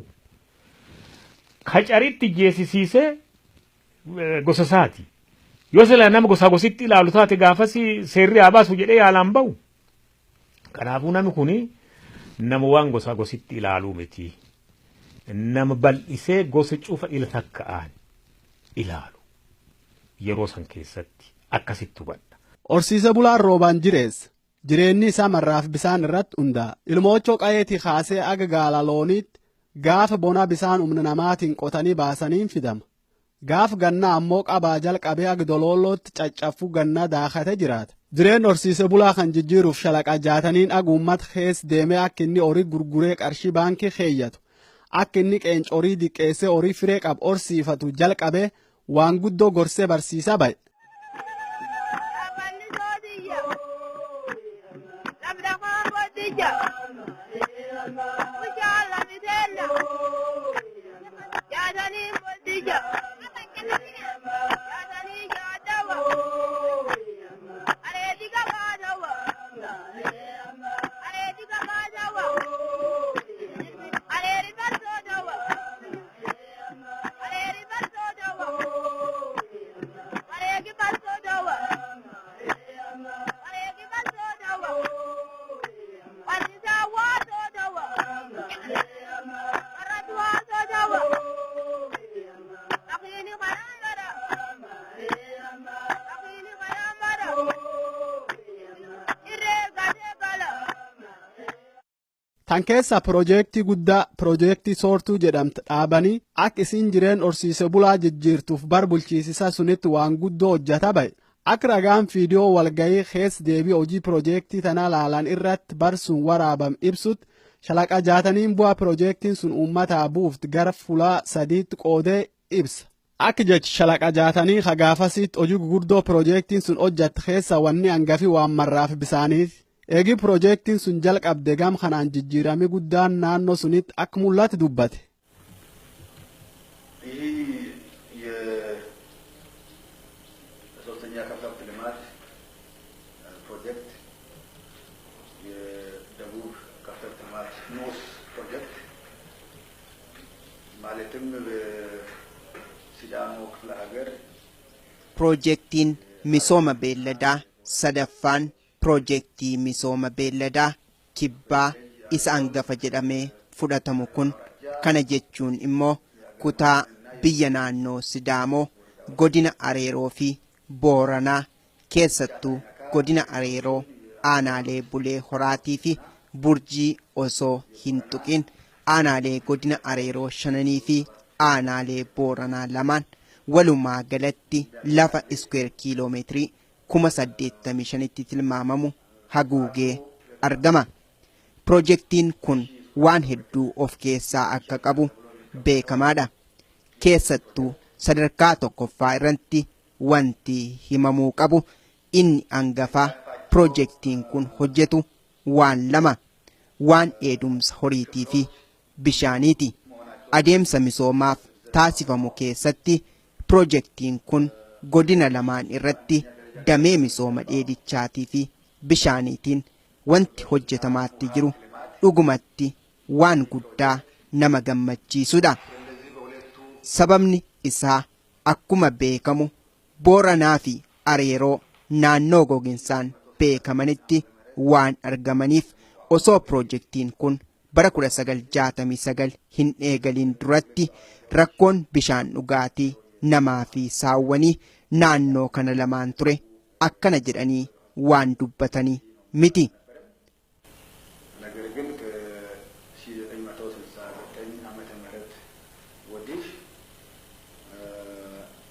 Kacaritti jeesisiisee gosa isaati. Yoo silaa nama gosaa gositti ilaalu taate gaafas seerri haa baasu jedhee yaalaan ba'u. Kanaafuu namni kun nama waan gosaa gositti ilaaluu miti. Nama bal'isee gosa cufa ila takka'aan ilaalu. Yeroo san keessatti akkasitti hubadha. Horsiise bulaan roobaan jireessa. Jireenyi isaa marraaf bisaan irratti hundaa'a. Ilmoochoo qayeetii kaasee aga gaala looniitti gaafa bonaa bisaan humna namaatiin qotanii baasaniin fidama. Gaaf gannaa ammoo qabaa jalqabee aga doloollootti caccaffuu gannaa daakate jiraata. Jireenyi horsiise bulaa kan jijjiiruuf shalaqa Jaataniin aga uummata keessa deemee akka inni horii gurguree qarshii baankii keeyyatu. Akka inni qeenca horii diqqeessee horii firee qabu horsiifatu jalqabee waan guddoo gorsee barsiisaa ba'e. Aballi soodiyya. Dhabda koobodiyya. Bushaala. Jaatanii Boltija. Jaatanii Jaatawa. Areeti Gabaatawa. Areeti Gabaatawa. Areeri Barsootawa. Areeri Barsootawa. Areegi Barsootawa. Areegi Barsootawa. Warrisaa Waasootawa. Warratu Waasootawa. Akiini Karaamara. Akiini Karaamara. Irree Gadee Bala. Tan keessa piroojeektii guddaa piroojeektii soortuu jedhamte dhaabanii akka isin jireen horsiise bulaa jijjiirtuuf bar bulchiisisa sunitti waan guddoo hojjata ba'e. Akka ragaan fiidiyoo walgayii keessa deebii hojii piroojeektii tanaa laalan irratti bar sun waraabame ibsutti shalaqa jaataniin bu'aa piroojeektiin sun uummataa buufti gara fulaa sadiitti qoodee ibsa. Akka jechi shalaqa jaatanii hagaafasitti hojii gurguddoo piroojeektiin sun hojjatte keessa wanni hangafi waan marraaf bisaaniiti. Eegi piroojeektiin sun jalqabde gam kanaan jijjiirami guddaan naannoo sunitti akka mul'atu dubbate. ይህ የሶስተኛ ከብት ልማት ፕሮጀክት የደቡብ ከብት ልማት ንዑስ ፕሮጀክት ማለትም በሲዳሞ ክፍለ ሀገር Piroojeektiin misooma beelladaa sadaffaan piroojeektii misooma beelladaa kibbaa isa hangafa jedhamee fudhatamu kun kana jechuun immoo kutaa biyya naannoo Sidaamoo godina Areeroo fi Booranaa keessattuu godina Areeroo aanaalee Bulee Horaatii fi Burjii osoo hin tuqin aanaalee godina Areeroo shananii fi aanaalee Booranaa lamaan walumaa galatti lafa iskuweer kiiloomeetirii 85,000tti tilmaamamu haguugee argama. Piroojeektiin kun waan hedduu of keessaa akka qabu beekamaadha. Keessattuu sadarkaa tokkoffaa irratti wanti himamuu qabu inni hangafaa piroojeektiin kun hojjetu waan lama waan dheedumsa horiitii fi bishaaniiti. Adeemsa misoomaaf taasifamu keessatti piroojeektiin kun godina lamaan irratti damee misooma dheedichaatii fi bishaaniitiin wanti hojjetamaatti jiru dhugumatti waan guddaa nama gammachiisudha. Sababni isaa akkuma beekamu Booranaa fi Areeroo naannoo goginsaan beekamanitti waan argamaniif osoo piroojeektiin kun bara 1969 hin eegalin duratti rakkoon bishaan dhugaatii namaa fi saawwanii naannoo kana lamaan ture akkana jedhanii waan dubbatanii miti. ነገር ግን ከ1969 ዓመተ ምህረት ወዲህ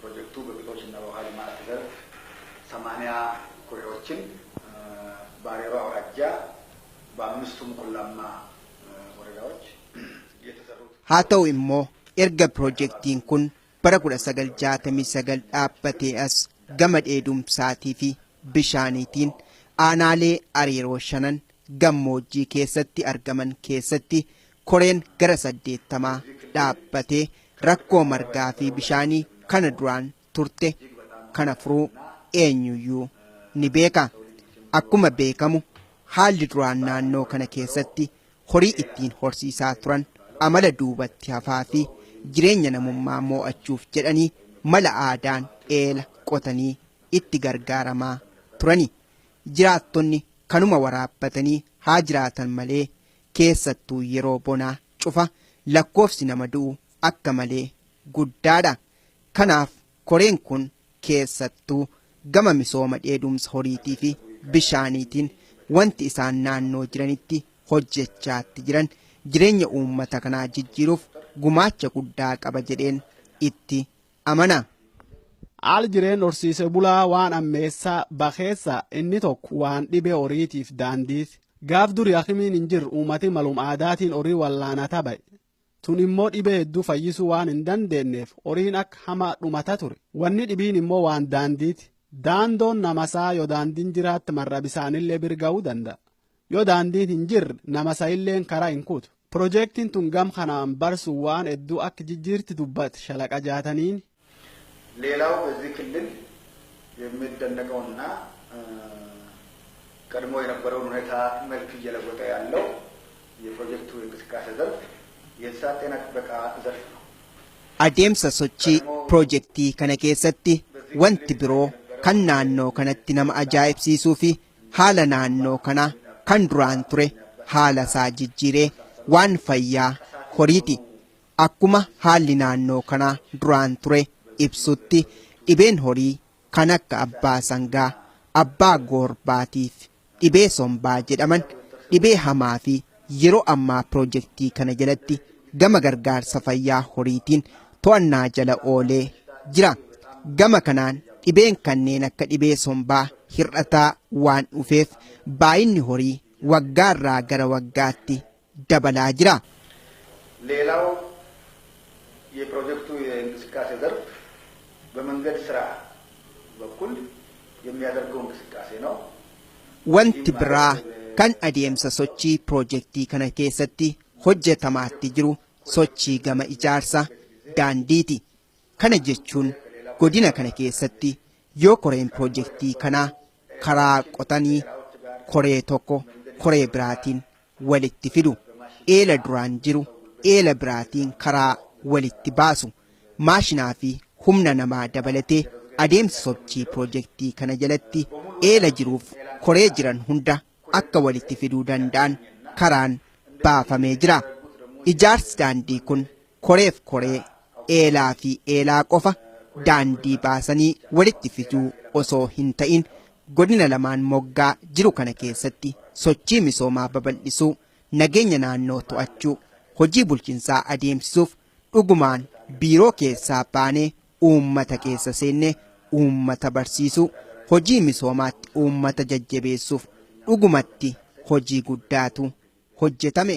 ፕሮጀክቱ በግጦሽና በውሃ ልማት ዘርፍ 80 ኩሬዎችን በአሬሮ አውራጃ በአምስቱም ቆላማ ወረዳዎች የተሰሩት Haa ta'u immoo erga piroojeektiin kun bara 1969 dhaabbatee as gama dheedumsaatii fi bishaaniitiin aanaalee Areeroo shanan gammoojjii keessatti argaman keessatti koreen gara 80 dhaabbatee rakkoo margaa fi bishaanii kana duraan turte kana furuu eenyuyyuu ni beeka. Akkuma beekamu haalli duraan naannoo kana keessatti horii ittiin horsiisaa turan amala duubatti hafaa fi jireenya namummaa moo'achuuf jedhanii mala aadaan eela qotanii itti gargaaramaa turani. Jiraattonni kanuma waraabbatanii haa jiraatan malee keessattuu yeroo bonaa cufa lakkoofsi nama du'u akka malee guddaadha. Kanaaf koreen kun keessattuu gama misooma dheedumsa horiitii fi bishaaniitiin wanti isaan naannoo jiranitti hojjechaatti jiran jireenya uummata kanaa jijjiiruuf gumaacha guddaa qaba jedheen itti amana. Haal jireen horsiise bulaa waan ammeessaa bakeessa inni tokko waan dhibee horiitiif daandiiti. Gaaf duri hakimiin hin jirre uummati malum aadaatiin horii wallaanata ba'e. Tun immoo dhibee hedduu fayyisuu waan hin dandeenyeef horiin akka hamaa dhumata ture. Wanni dhibiin immoo waan daandiiti. Daandoon namasaa yoo daandiin jiraatti marra bisaanillee birga'uu danda'a. Yoo daandiin hin jirre namasa illeen karaa hin kutu. Piroojeektiin tun gam kanaan barsu waan hedduu akka jijjiirti dubbate shalaqa jaataniin. ሌላው በዚህ ክልል የሚደነቀውና ቀድሞ የነበረውን ሁኔታ መልክ እየለወጠ ያለው የፕሮጀክቱ የእንቅስቃሴ ዘርፍ የእንስሳት ጤና ጥበቃ ዘርፍ ነው። Adeemsa sochii piroojeektii kana keessatti wanti biroo kan naannoo kanatti nama ajaa'ibsiisuu fi haala naannoo kanaa kan duraan ture haala isaa jijjiiree waan fayyaa horiiti. Akkuma haalli naannoo kanaa duraan ture ibsutti dhibeen horii kan akka abbaa sangaa, abbaa goorbaatiif dhibee sombaa jedhaman dhibee hamaa fi yeroo ammaa piroojeektii kana jalatti gama gargaarsa fayyaa horiitiin to'annaa jala oolee jira. Gama kanaan dhibeen kanneen akka dhibee sombaa hir'ataa waan dhufeef baay'inni horii waggaarraa gara waggaatti dabalaa jira. ሌላው የፕሮጀክቱ የእንቅስቃሴ ዘርፍ በመንገድ ስራ በኩል የሚያደርገው እንቅስቃሴ ነው። Wanti biraa kan adeemsa sochii piroojeektii kana keessatti hojjetamaatti jiru sochii gama ijaarsa daandiiti. Kana jechuun godina kana keessatti yoo koreen piroojeektii kanaa karaa qotanii koree tokko koree biraatiin walitti fidu. Eela duraan jiru eela biraatiin karaa walitti baasu. Maashinaa fi humna namaa dabalatee adeemsa sochii piroojeektii kana jalatti eela jiruuf koree jiran hunda akka walitti fiduu danda'an karaan baafamee jira. Ijaarsi daandii kun koreef koree eelaa fi eelaa qofa daandii baasanii walitti fiduu osoo hin ta'in godina lamaan moggaa jiru kana keessatti sochii misoomaa babal'isuu, nageenya naannoo to'achuu, hojii bulchiinsaa adeemsisuuf dhugumaan biiroo keessaa baanee uummata keessa seennee uummata barsiisuu, hojii misoomaatti uummata jajjabeessuuf dhugumatti hojii guddaatu hojjetame.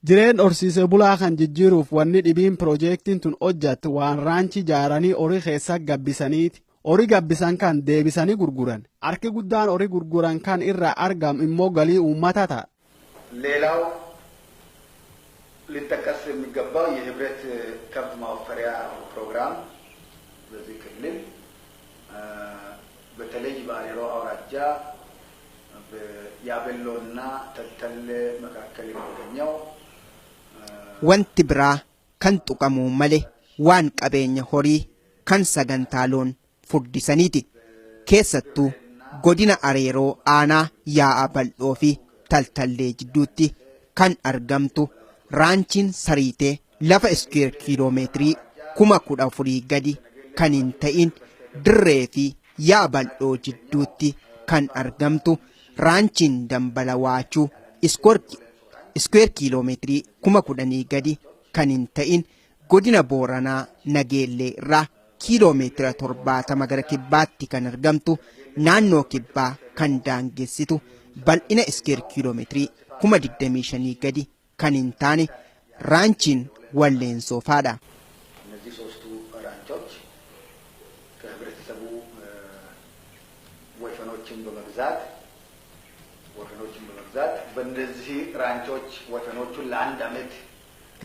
Jireen horsiisee bulaa kan jijjiiruuf wanni dhibiin piroojeektiin tun hojjattu waan raanchi ijaaranii horii keessa gabbisaniiti. Horii gabbisan kan deebisanii gurguran. Harki guddaan horii gurguran kan irraa argamu immoo galii uummata ta'a. ሌላው ሊጠቀስ የሚገባው የህብረት ከብት ማወፈሪያ ፕሮግራም በዚህ ክልል በተለይ በአሬሮ አውራጃ ያቤሎና ተልተሌ መካከል የሚገኘው Wanti biraa kan tuqamuu malee waan qabeenya horii kan sagantaa loon furdisaniiti. Keessattuu godina Areeroo aanaa yaa'a bal'oo fi taltallee jidduutti kan argamtu raanchiin sariitee lafa iskuweer kiiloomeetirii 14,000 gadi kan hin ta'in dirree fi yaa'a bal'oo jidduutti kan argamtu raanchiin dambala waachuu iskuweer kiiloomeetirii 10,000 gadi kan hin ta'in godina Booranaa Nageellee irraa kiiloomeetira 70 gara kibbaatti kan argamtu naannoo kibbaa kan daangessitu bal'ina iskuweer kiiloomeetirii 25,000 gadi kan hin taane raanchiin walleensofaadha. እነዚህ ሶስቱ ራንቾች ከህብረተሰቡ ወይፈኖችን በመግዛት ወይፈኖችን በመግዛት በእነዚህ ራንቾች ወይፈኖቹን ለአንድ ዓመት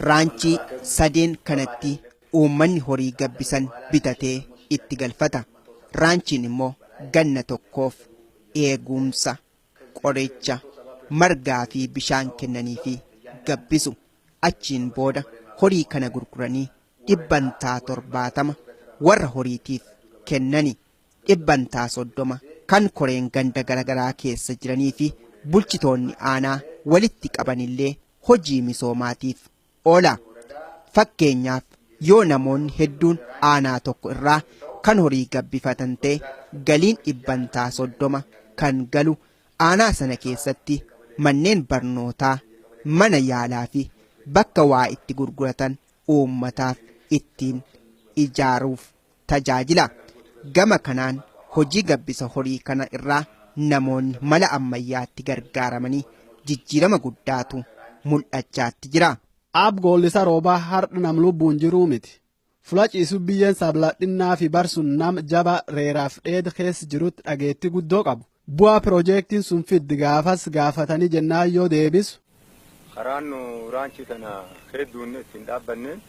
Raanchii sadeen kanatti uummanni horii gabbisan bitatee itti galfata. Raanchiin immoo ganna tokkoof eegumsa, qoricha, margaa fi bishaan kennanii fi gabbisu. Achiin booda horii kana gurguranii 70% warra horiitiif kennani. 30% kan koreen ganda garaagaraa keessa jiranii fi bulchitoonni aanaa walitti qabanillee hojii misoomaatiif oola. Fakkeenyaaf yoo namoonni hedduun aanaa tokko irraa kan horii gabbifatan ta'e galiin 30% kan galu aanaa sana keessatti manneen barnootaa, mana yaalaa fi bakka waa itti gurguratan uummataaf ittiin ijaaruuf tajaajila. Gama kanaan hojii gabbisa horii kana irraa namoonni mala ammayyaatti gargaaramanii jijjiirama guddaatu mul'achaatti jira. Aab goollisa roobaa har'a nam lubbuun jiruu miti. Fula ciisu biyyeen sabladhinnaa fi barsun nam jaba reeraaf dheed keessa jirutti dhageettii guddoo qabu. Bu'aa piroojeektiin sun fiddi gaafas gaafatanii jennaan yoo deebisu. Karaan nu raanchii tana hedduun ittiin dhaabbanneen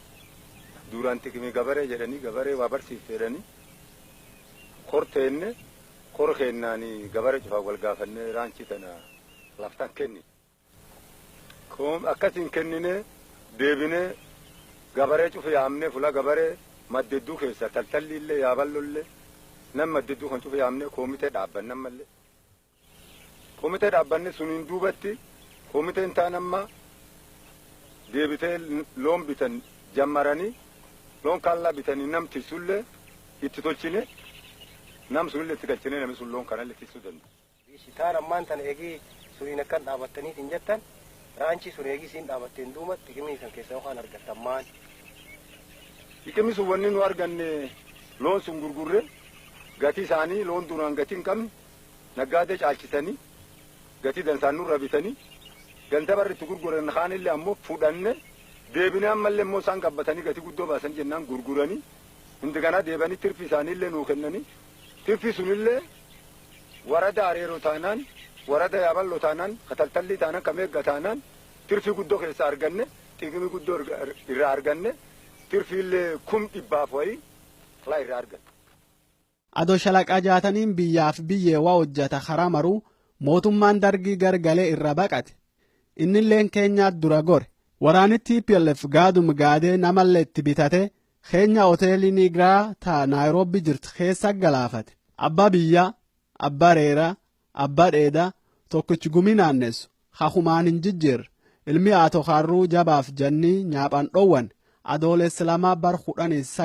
duraan tikimii gabaree jedhanii gabaree waa barsiifte jedhanii korteenne kor kennaanii gabaree cufaa wal gaafannee raanchii tana laftaan kenni. Akkasiin kennine deebinee gabaree cufa yaamnee fuula gabaree maddedduu keessa taltalli illee yaaballollee nam maddedduu kan cufa yaamnee koomitee dhaabbannan mallee. Koomitee dhaabbanne suniin duubatti koomiteen taan amma deebitee loon bitan jammaranii loon kaallaa bitanii nam tisullee itti tolchine nam sunillee itti galchine namni sun loon kanallee tisuu danda'a. Taan ammaan tana eegii suniin akkan dhaabattaniit hin jettan raanchii sun eegii siin dhaabatteen duuba xiqimii san keessa yookaan argattan maal? Xiqimii sun wanni nu arganne loon sun gurgurre gatii isaanii loon duraan gatii hin qabne naggaadee caalchisanii gatii dansaan nurra bitanii ganda barri itti gurguran kaanillee ammoo fudhanne deebinee ammallee immoo isaan qabbatanii gatii guddoo baasan jennaan gurguranii hundi kanaa deebanii tirfi isaaniillee nuu kennanii tirfi sunillee warada areeroo taanaan warada yaaballoo taanaan kataltallii taanaan kameegga taanaan tirfi guddoo keessa arganne xiqimii guddoo irraa arganne tirfiillee 100,000 wayii laa irraa arganne. Adoo shalaqa jaataniin biyyaaf biyyee waa hojjata karaa maruu mootummaan dargii gargalee irra baqate. Innilleen keenyaa dura gore. Waraanni TPLF gaadum gaadee namallee itti bitate keenya hoteelii Nigiraa ta Naayiroobii jirtu keessa galaafate. Abbaa biyyaa, abbaa reeraa, abbaa dheedaa tokkichi gumii naannessu hakumaan hin jijjiirre. Ilmi haatoo harruu jabaaf jannii nyaaphaan dhoowwan. Adoolessa 2 bar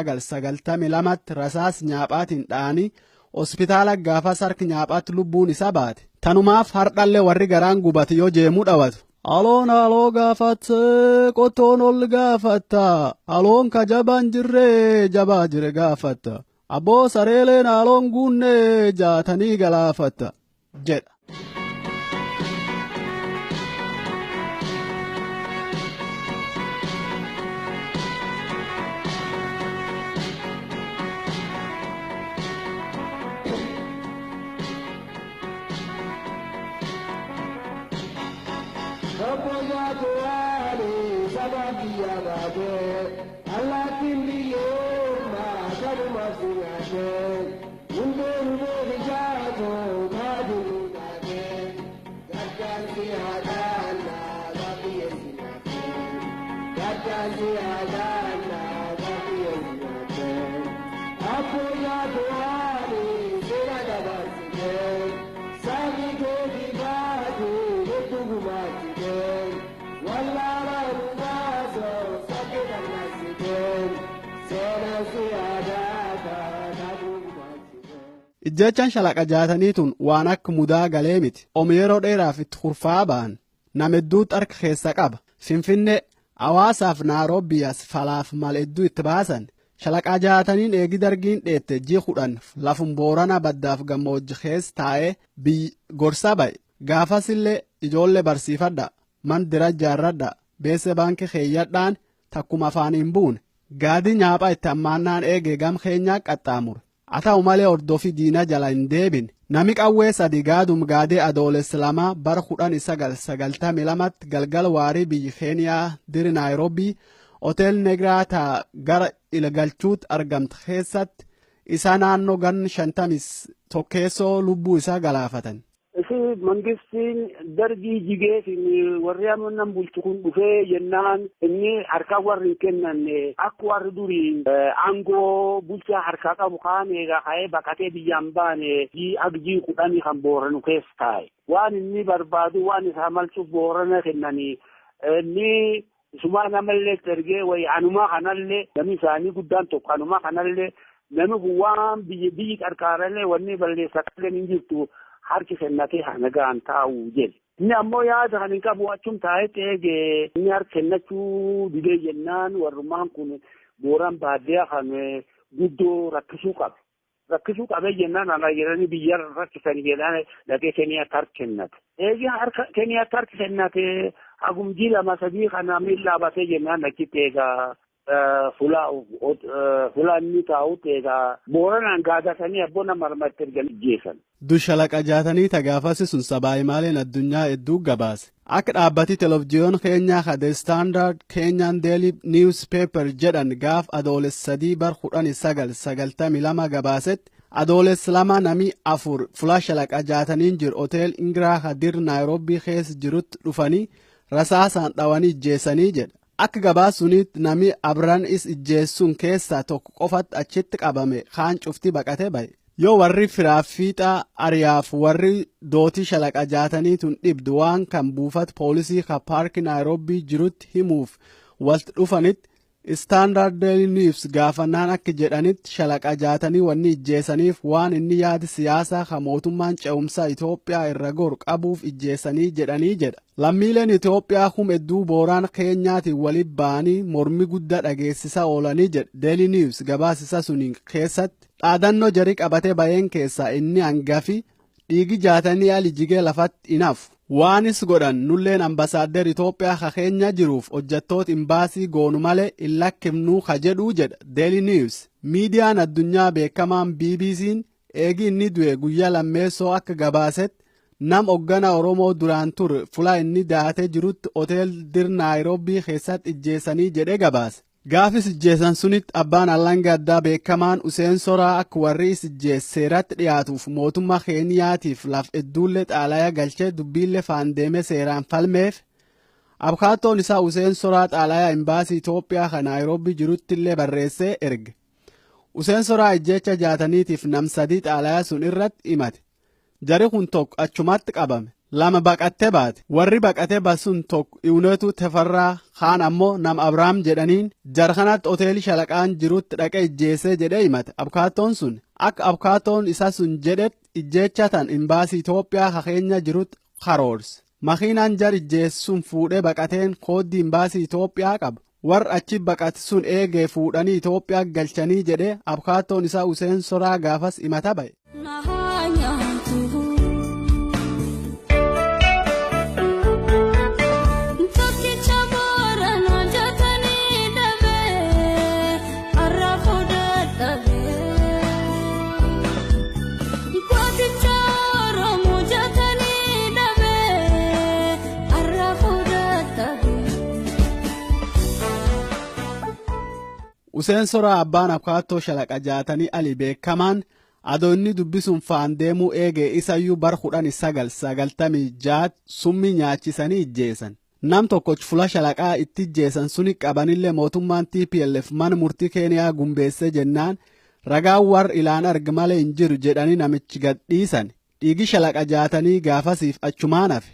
1992 rasaas nyaaphaatiin dha'anii hospitaala gaafas harki nyaaphaatti lubbuun isa baate. Tanumaaf hardhallee warri garaan gubate yoo jeemuu dhawatu. Aloon aloo gaafatte qottoon ol gaafatta aloon ka jabaan jirree jabaa jire gaafatta abboo sareeleen aloon guunnee jaatanii galaafatta jedha. Ijjechaan shalaqa jaatanii tun waan akka mudaa galee miti. Om yeroo dheeraaf itti kurfaa ba'an nama hedduutu harka keessa qaba. Finfinnee hawaasaaf Naayiroobiyaas falaaf mal hedduu itti baasan. Shalaqa jaataniin eegi dargiin dheette ji'a 10 lafum Boorana baddaaf gammoojji keessa taa'ee biyyi gorsa ba'e. Gaafas illee ijoollee barsiifadha. Man dira jaarradha. Beesse baankii keeyyadhaan takkuma afaan hin buune. Gaadii nyaaphaa itti ammaannaan eegee gam keenyaa qaxxaamure. Haa ta'u malee hordofii diinaa jala hin deebine. Nami qawwee sadi gaadum gaadee adoolessa 2 bar 1992 galgal waarii biyyi Keeniyaa diri Naayiroobii hotel Negraa ta gara ilgalchuutti argamte keessatti isa naannoo gan 51 keessoo lubbuu isaa galaafatan. Isi mangistiin dargii jigeetiin warri amman bulchu kun dhufee jennaan inni harkaa warri hin kennanne akka warri durii aangoo bulchaa harkaa qabu kaan eegaa ka'ee baqatee biyyaan baane agjii 10 kan Booranu keessa taa'e. Waan inni barbaadu waan isaa malchuuf Boorana kennanii inni isumaa namallee ergee wayi anumaa kanallee namni isaanii guddaan tokko anumaa kanallee namni kun waan biyyi qarqaarallee wanni balleessaa qalleen hin jirtu. Harki kennatee hanagaan taa'u jedhe. Inni ammoo yaada kan hin qabu achum taa'etti eegee inni harka kennachuu didee jennaan warrummaan kun Booran baadiyyaa kan guddoo rakkisuu qabe. Rakkisuu qabee jennaan ana jedhanii biyya rakkisanii jedhaan dhaqee Keniyaatti harka kennate. Eegee harka Keniyaatti harka kennate hagumjii 2-3 kana miilla batee jennaan achitti eegaa Fuula inni taa'utti egaa Booranaan gaadatanii abboona marmatti ergan ijjeessan. Dushalaqa jaatanii tagaafasi sun sabaayimaaleen addunyaa hedduu gabaase. Akka dhaabbati televiziyoon keenyaa ka The Standard Kenyan Daily Newspaper jedhan gaaf adoolessa 3 bar 1992 gabaasetti adoolessa 2 nami 4 fuula shalaqa jaataniin jiru hotel Ingiraa Hadir Naayiroobii keessa jirutti dhufanii rasaasaan dhawanii ijjeessanii jedha. Akka gabaasunitti nami abran is ijjeessuun keessaa tokko qofatti achitti qabame kaan cufti baqate ba'e. Yoo warri firaafiixaa ariyaaf warri dootii shalaqa jaatanii tun dhibdu waan kan buufata poolisii ka paarkii Naayiroobii jirutti himuuf walitti dhufanitti Standard Daily News gaafannaan akka jedhanitti shalaqa jaatanii wanni ijjeessaniif waan inni yaada siyaasaa ka mootummaan ce'umsaa Itoophiyaa irra goru qabuuf ijjeessanii jedhanii jedha. Lammiileen Itoophiyaa kum hedduu booraan Keenyaatiin walitti ba'anii mormi guddaa dhageessisaa oolanii jedha Daily News gabaasisa suniin keessatti. Dhaadannoo jarii qabatee baheen keessaa inni hangafi dhiigi jaatanii ali jigee lafatti hin hafu. Waanis godhan nulleen ambasaaddar Itoophiyaa ka keenya jiruuf hojjettoota imbaasii goonu malee hin lakkifnuu ka jedhuu jedha Daily News. Miidiyaan addunyaa beekamaan BBC'n eegi inni du'e guyyaa lammeessoo akka gabaasetti nam hoggana Oromoo duraan ture fuula inni daatee jirutti hotel dir Naayiroobii keessatti ijjeessanii jedhee gabaase. Gaafis ijjeessan sunitti abbaan alanga addaa beekamaan Useen Soraa akka warri is ijjeesse seeratti dhiyaatuuf mootummaa Keeniyaatiif laf hedduullee xaalaya galchee dubbiillee faan deemee seeraan falmeef. Abkaattoon isaa Useen Soraa xaalaya imbaasii Itoophiyaa kan Naayiroobii jirutti illee barreessee erge. Useen Soraa ijjeecha jaataniitiif nam 3 xaalaya sun irratti himate. Jari kun tokko achumatti qabame. 2 baqattee baate. Warri baqatee basuun tokko Iwunetu Tefarraa kaan ammoo nam Abrahaam jedhaniin jarkanatti hoteelii shalaqaan jirutti dhaqee ijjeessee jedhee himate. Abkaattoon sun akka abkaattoon isa sun jedhetti ijjeecha tan imbaasii Itoophiyaa ka keenya jirutti karoorse. Makiinaan jar ijjeessuun fuudhee baqateen kooddii imbaasii Itoophiyaa qaba. Warri achi baqate sun eegee fuudhanii Itoophiyaa galchanii jedhee abkaattoon isaa Useen Soraa gaafas himata ba'e. Useen Soraa abbaan abkaattoo shalaqa jaatanii ali beekamaan adoo inni dubbisuun faan deemuu eegee isayyuu bar 1996 summii nyaachisanii ijjeessan. Nam tokko fuula shalaqaa itti ijjeessan suni qabanillee mootummaan TPLF mana murtii Keeniyaa gumbeessee jennaan ragaan warri ilaan arge malee hin jiru jedhanii namichi gad dhiisan. Dhiigi shalaqa jaatanii gaafasiif achumaan hafe.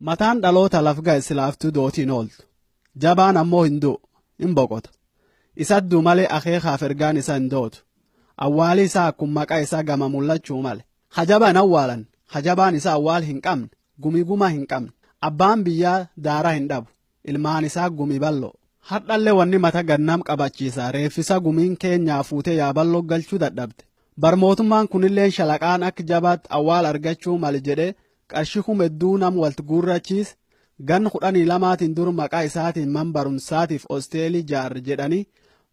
Mataan dhaloota laf ga'e silaaftuu dootiin ooltu. Jabaan ammoo hin du'u, hin boqota. Isadduu malee akeekaaf ergaan isa hin dootu. Awwaali isaa akkuma maqaa isaa gama mul'achuu male. Hajabaan awwaalan, hajabaan isaa awwaal hin qabne, gumi guma hin qabne. Abbaan biyyaa daara hin dhabu, ilmaan isaa gumi bal'oo. Hadhallee wanni mata gannam qabachiisa, reeffisa gumiin keenyaa fuutee yaaballoo galchuu dadhabde. Barmootummaan kunillee shalaqaan akka jabaatti awwaal argachuu male jedhee qarshii kuma hedduu nam walitti guurrachiise gan 12 dur maqaa isaatiin man barumsaatiif hosteelii jaarre jedhanii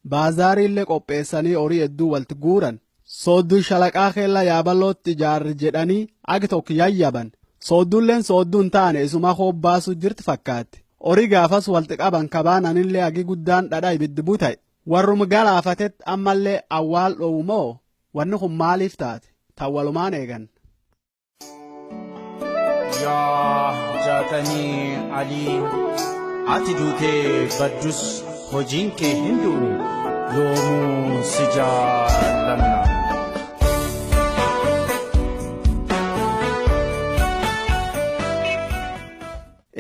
baazaariillee qopheessanii horii hedduu walitti guuran. Soodduu shalaqaa keella yaaballootti jaarre jedhanii agi tokko yayyaban. Sooddulleen soodduu hin taane isuma hobbaasuu jirti fakkaatti. Horii gaafas walitti qaban kabaananillee agi guddaan dhadhaa ibiddi buta'e. Warrum galaafatetti ammallee awwaal dhoowwu moo wanni kun maaliif taate? Tawwalumaan eegan. Yaa jaatanii alii ati duutee baddus Hojiin kee hin du'u yoomuu si jaallanna.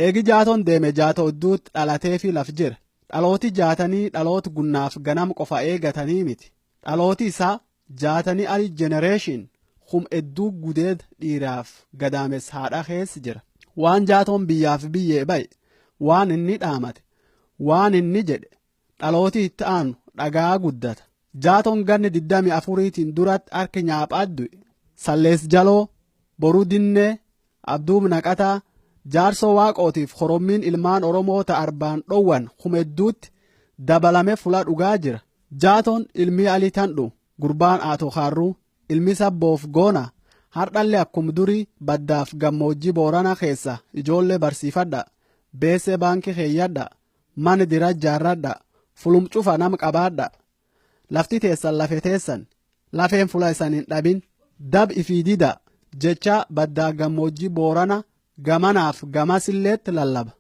Eegi Jaatoon deeme Jaatoo idduutti dhalatee fi laf jira. Dhalooti Jaatanii dhaloota gunnaaf ganam qofa eegatanii miti. Dhalooti isaa Jaatanii Ali Generation kum hedduu gudeed dhiiraaf gadaames haadha keessa jira. Waan Jaatoon biyyaaf biyyee ba'e, waan inni dhaamate, waan inni jedhe dhalooti itti aanu dhagaa guddata. Jaatoon ganni 24tiin duratti harki nyaaphaa du'e. Sallees Jaloo, Boruu Dinnee, Abduu Naqataa, Jaarsoo Waaqootiif horommiin ilmaan Oromoo ta arbaan dhowwan kuma hedduutti dabalame fula dhugaa jira. Jaatoon ilmi Alii Tandhu, gurbaan Aatoo Kaarruu, ilmi Sabboof Goona, hardhallee akkum durii baddaaf gammoojjii Boorana keessa ijoollee barsiifadha, beesee baankii keeyyadha, mana dira jaarradha, fulum cufa nam qabaadha. Lafti teessan lafe teessan, lafeen fula isan hin dhabin, dab ifii dida, jecha baddaa gammoojjii Boorana gamanaaf gamasilleetti lallaba.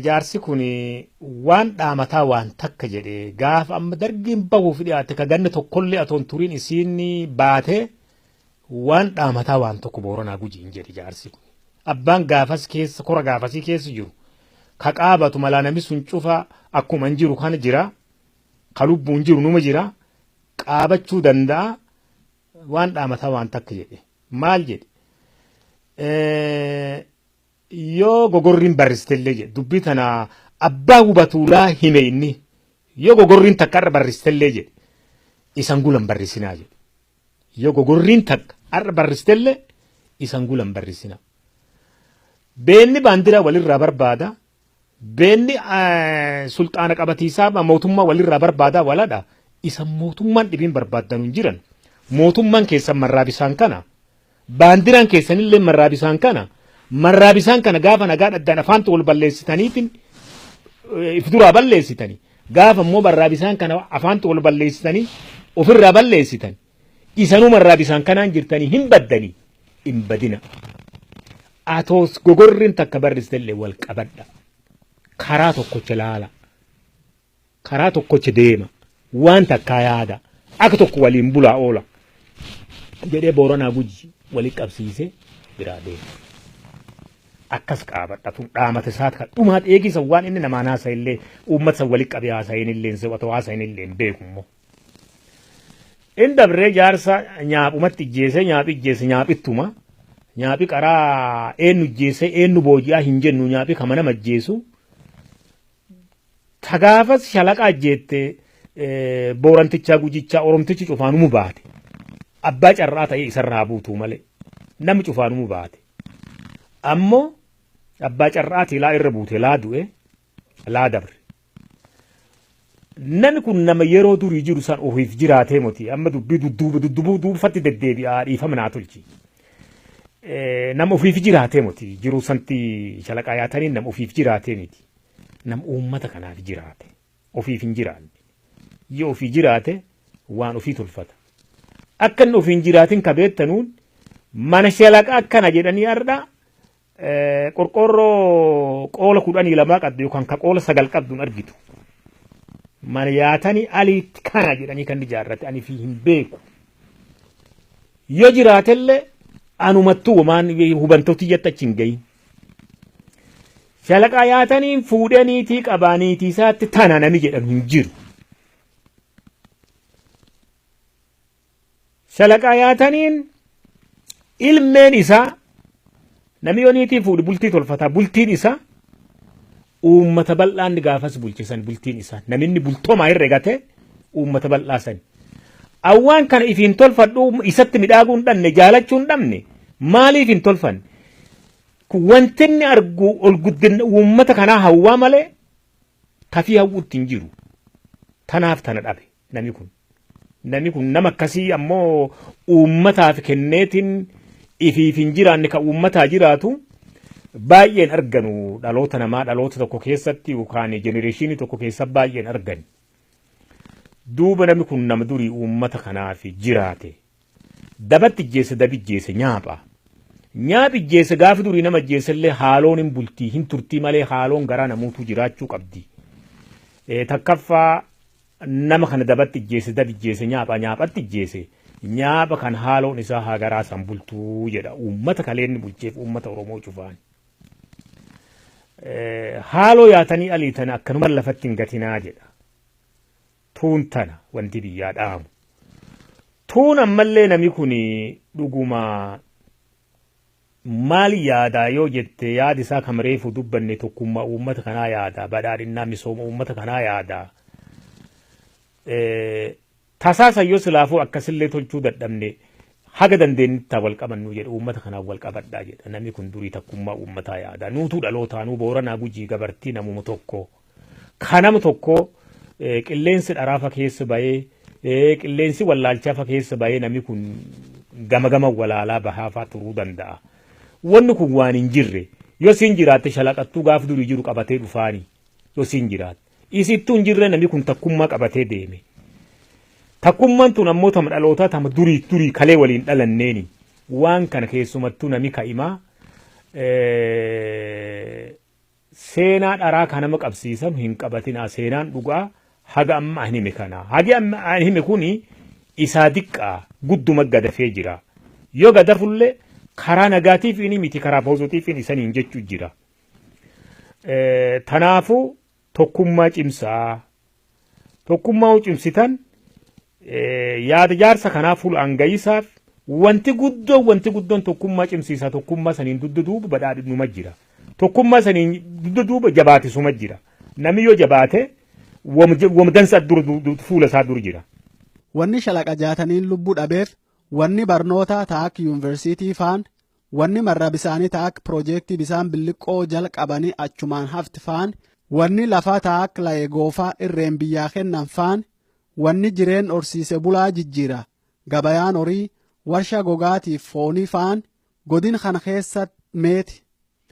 Jaarsi kun waan dhaamataa waan takka jedhe gaafa amma dargiin bahuuf dhiyaate ka ganna tokkollee atoon turiin isiin baate waan dhaamataa waan tokko Booranaa Gujiin jedhe jaarsi kun. Abbaan gaafas keessa kora gaafasii keessa jiru ka qaabatu malaa namni sun cufa akkuma hin jiru kana jira ka lubbuun jiru numa jira qaabachuu danda'a waan dhaamataa waan takka jedhe maal jedhe. Yoo gogorriin barristellee jedhe dubbii tana abbaa hubatuulaa hime inni yoo gogorriin takka irra barristellee jedhe isan gulan barrisinaa jedhe yoo gogorriin takka har'a barristellee isan gulan barrisinaa. Beenni baandiraa walirraa barbaada beenni sulxaana qabatiisaa mootummaa walirraa barbaada waladha isan mootummaan dhibiin barbaaddan hin jiran mootummaan keessan marraa bisaan kana baandiraan keessanillee marraa bisaan kana marraa bisaan kana gaafa nagaa dhaddaan afaantu wal balleessitaniitiin if duraa balleessitanii gaafa immoo marraa bisaan kana afaantu wal balleessitanii ofirraa balleessitan isanuu marraa bisaan kanaan jirtanii hin baddanii hin badina. Atoos gogorriin takka barristellee wal qabadha. Karaa tokkocha laala. Karaa tokkocha deema. Waan takkaa yaada. Akka tokko waliin bulaa oola. Jedhee Booranaa Guji walitti qabsiisee biraa deema. Akkas qaabadha tun dhaamata isaa kan dhumaa eegisa waan inni namaan haasa'e illee uummata san walitti qabee haasa'een illee hin se'u haasa'een illee hin beeku immoo. In dabree jaarsa nyaaphumatti ijjeesee nyaaphi ijjeese nyaaphituma nyaaphi qaraa eenyu ijjeesee eenyu booji'aa hin jennu nyaaphi kama nama ijjeesu. Tagaafas shalaqa ajjeette Boorantichaa Gujichaa Oromtichi cufaanumu baate. Abbaa carraa ta'ee isarraa buutuu malee namni cufaanumu baate. Ammoo abbaa carraatii laa irra buute laa du'e laa dabre. Namni kun nama yeroo durii jiru san ofiif jiraatee moti amma dubbii dudduuba duddubuu duubfatti deddeebi'aa dhiifama naa tolchi. Nama ofiif jiraatee moti jiruu santi shalaqaa yaatanii nama ofiif jiraatee miti. Nama uummata kanaaf jiraate ofiif hin jiraanne. Yoo ofii jiraate waan ofii tolfata. Akka inni ofiin jiraatin ka beektanuun mana shalaqaa akkana jedhanii har'a qorqoorroo qoola 12 qabdu yookaan ka qoola 9 qabdu hin argitu. Mana yaatanii aliitti kana jedhanii kan ijaarrate ani fi hin beeku. Yoo jiraatellee anumattuu waan hubantooti jette achi hin gahin. Shalaqaa yaataniin fuudhee niitii qabaa niitii isaatti tana nami jedhan hin jiru. Shalaqaa yaataniin ilmeen isaa namni yoo niitii fuudhu bultii tolfata bultiin isaa Uummata bal'aan gaafas bulchisan bultiin isaa naminni bultoomaa herregate uummata bal'aa sani. Awwaan kana ifiin tolfadhu isatti midhaaguu hin dhabne, jaalachuu hin dhabne, maaliif hin tolfanne? Wanti inni argu ol guddina uummata kanaa hawwaa malee tafii hawwuutti hin jiru. Tanaaf tana dhabe namni kun. Namni kun nama akkasii ammoo uummataaf kenneetiin ifiif hin jiraanne kan uummataa jiraatu baay'een arganu dhaloota namaa dhaloota tokko keessatti yookaan generation tokko keessa baay'een argani. Duuba namni kun nama durii uummata kanaaf jiraate. Dabatti ijjeesse, dabi ijjeesse nyaapha. Nyaaphi ijjeesse gaafa durii nama ijjeesse illee haaloon hin bultii hin turtii malee haaloon garaa namuutu jiraachuu qabdi. Takkaffaa, nama kana dabatti ijjeesse, dabi ijjeesse nyaapha, nyaaphatti ijjeesse nyaapha kan haaloon isaa haa garaa san bultuu jedha uummata kaleenni bulcheef uummata Oromoo cufaan. Haaloo yaatanii aliitan akkanuma lafatti hin gatinaa jedha. Tuun tana wanti biyyaa dhaamu. Tuun ammallee nami kun dhuguma maal yaadaa yoo jette, yaadi isaa kam reefu dubbanne, tokkummaa uummata kanaa yaada, badhaadhinnaa misooma uummata kanaa yaada. Tasaasa yoo silaafuu akkasillee tolchuu dadhabne haga dandeenyittaa wal qabannu jedha, uummata kanaaf wal qabadhaa jedha. Namni kun durii takkummaa uummataa yaada. Nuutuu dhalootaanuu Booranaa, Gujii, Gabartii namuma tokko. Kanama tokko qilleensi dharaafa keessa bahee, qilleensi wallaalchaafa keessa bahee, namni kun gama gama walaalaa bahaafaa turuu danda'a. Wanni kun waan hin jirre, yoo siin jiraatte shalaqattuu gaaf durii jiru qabatee dhufaani yoo siin jiraatte. Isittuu hin jirre namni kun takkummaa qabatee deeme. Takkummaan tun ammoo tama dhalootaa, tama durii durii kalee waliin dhalanneeni. Waan kana keessumattuu nami ka'imaa seenaa dharaa kan nama qabsiisan hin qabatinaa, seenaan dhugaa haga amma an hime kana. Hagi amma an hime kuni isaa diqqaa, gudduma gadafee jira. Yoo gadafullee karaa nagaatiif inni miti, karaa positive isaniin jechuu jira. Tanaafuu tokkummaa cimsaa. Tokkummaa cimsitan yaada jaarsa kanaa fuula hangayisaaf wanti guddoon tokkummaa cimsiisa. Tokkummaa saniin dugda duuba badhaadhinuma jira. Tokkummaa saniin dugda duuba jabaatisuma jira. Namni yoo jabaate wamdansa dur fuula isaa dur jira. Wanni Shalaqa Jaataniin lubbuu dhabeef, wanni barnoota taak yuunivarsiitii faan, wanni marra bisaanii taak piroojeektii bisaan billiqqoo jalqabanii achumaan hafti faan, wanni lafaa taak la'e goofaa irreen biyyaa kennan faan, wanni jireen horsiise bulaa jijjiira gabayaan horii warshaa gogaatiif foonii faan godin kana keessa meeti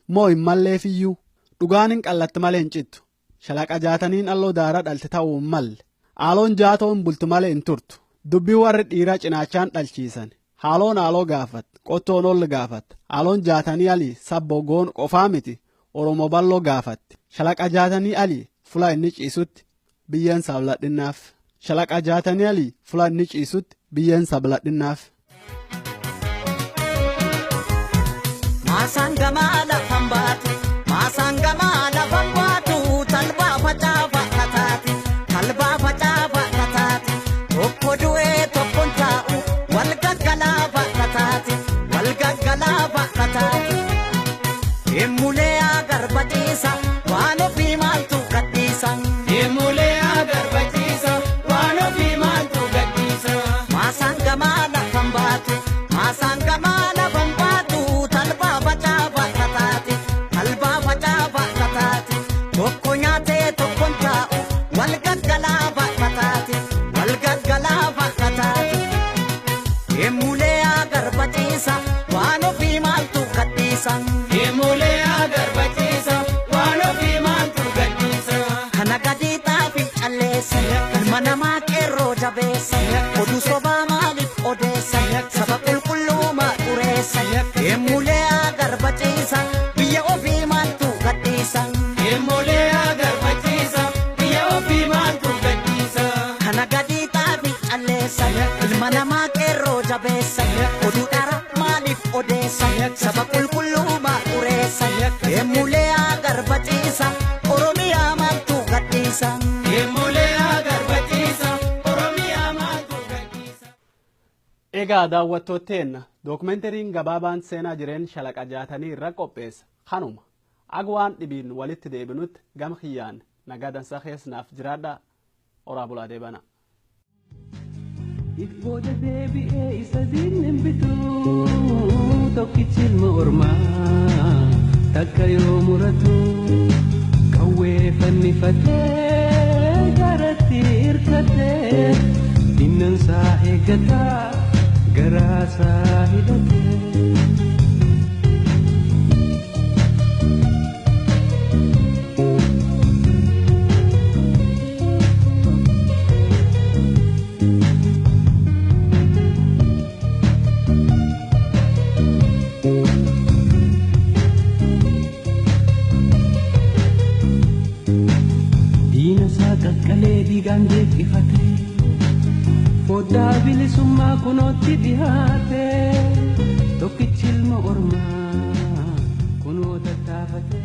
moo hin malleefiyyuu dhugaan hin qallatti malee hin cittu. Shalaqa Jaataniin alloo daara dhalte ta'uu hin malle. Haaloon jaatoon bultu malee hin turtu. Dubbii warri dhiiraa cinaachaan dhalchiisan. Haaloon haaloo gaafat, qottoon ol gaafat. Haaloon Jaatanii Alii sabbo goon qofaa miti, Oromoo bal'oo gaafatti. Shalaqa Jaatanii Alii fula inni ciisutti biyyeen sabladhinnaaf. Shalaqa Jaatanii Alii fula inni ciisutti biyyeen sabladhinnaaf. Maasaan gamaa lafan baatu, maasaan gamaa lafan baatu, talbaa facaafa kataati, talbaa facaafa kataati. Tokko du'ee tokkon taa'u, wal gaggalaafa kataati, wal gaggalaafa kataati. Deemulee agarba ciisa, waan ofii maaltu gadhiisa. Deemulee agarba ciisa, waan ofii maaltu gadhiisa. Maasaan gamaa lafan baatu, maasaan gamaa lafan baatu, talbaa facaafa kataati, talbaa facaafa kataati. Tokko nyaatee tokkon taa'u, wal gaggalaafa kataati, wal gaggalaafa kataati. Deemulee agarba ciisa, waan ofii maaltu gadhiisa. Deemulee agarba ciisa, waan ofii maaltu gadhiisa. Kana gadi xaafi calleessa, ilma namaa qeerroo jabeessa, oduu sobaa maaliif odeessa, saba qulqulluumaa xureessa. Deemulee agarba ciisa, biyya ofii maaltu gadhiisa. Deemulee agarba ciisa, biyya ofii maaltu gadhiisa. Kana gadi xaafi calleessa, ilma namaa qeerroo jabeessa, oduu dhara maaliif odeessa, saba qulqulluumaa xureessa. Deemulee agarba ciisa, Oromiyaa maaltu gadhiisa. Deemulee agarba ciisa, Oromiyaa maaltu gadhiisa. Egaa daawwattootteen, dookumentariin gabaabaan seenaa jireen Shalaqa Jaatanii irra qopheessa kanuma. Ag waan dhibiin walitti deebinutti gama kiyyaan nagaa dansaa keessanaaf jiraadha. Oraa bulaa deebana. Booda deebi'ee isa diinni hin bitu tokkichi ilma ormaa takka yoo muratu qawwee fannifatee garatti hirkatee dinnansaa eeggataa garaasaa hidhatee. Diina isaa qaqqalee dhiigaan jeeqifate foddaa bilisummaa kunootti dhihaate tokkichi ilma ormaa kunoo tattaafate.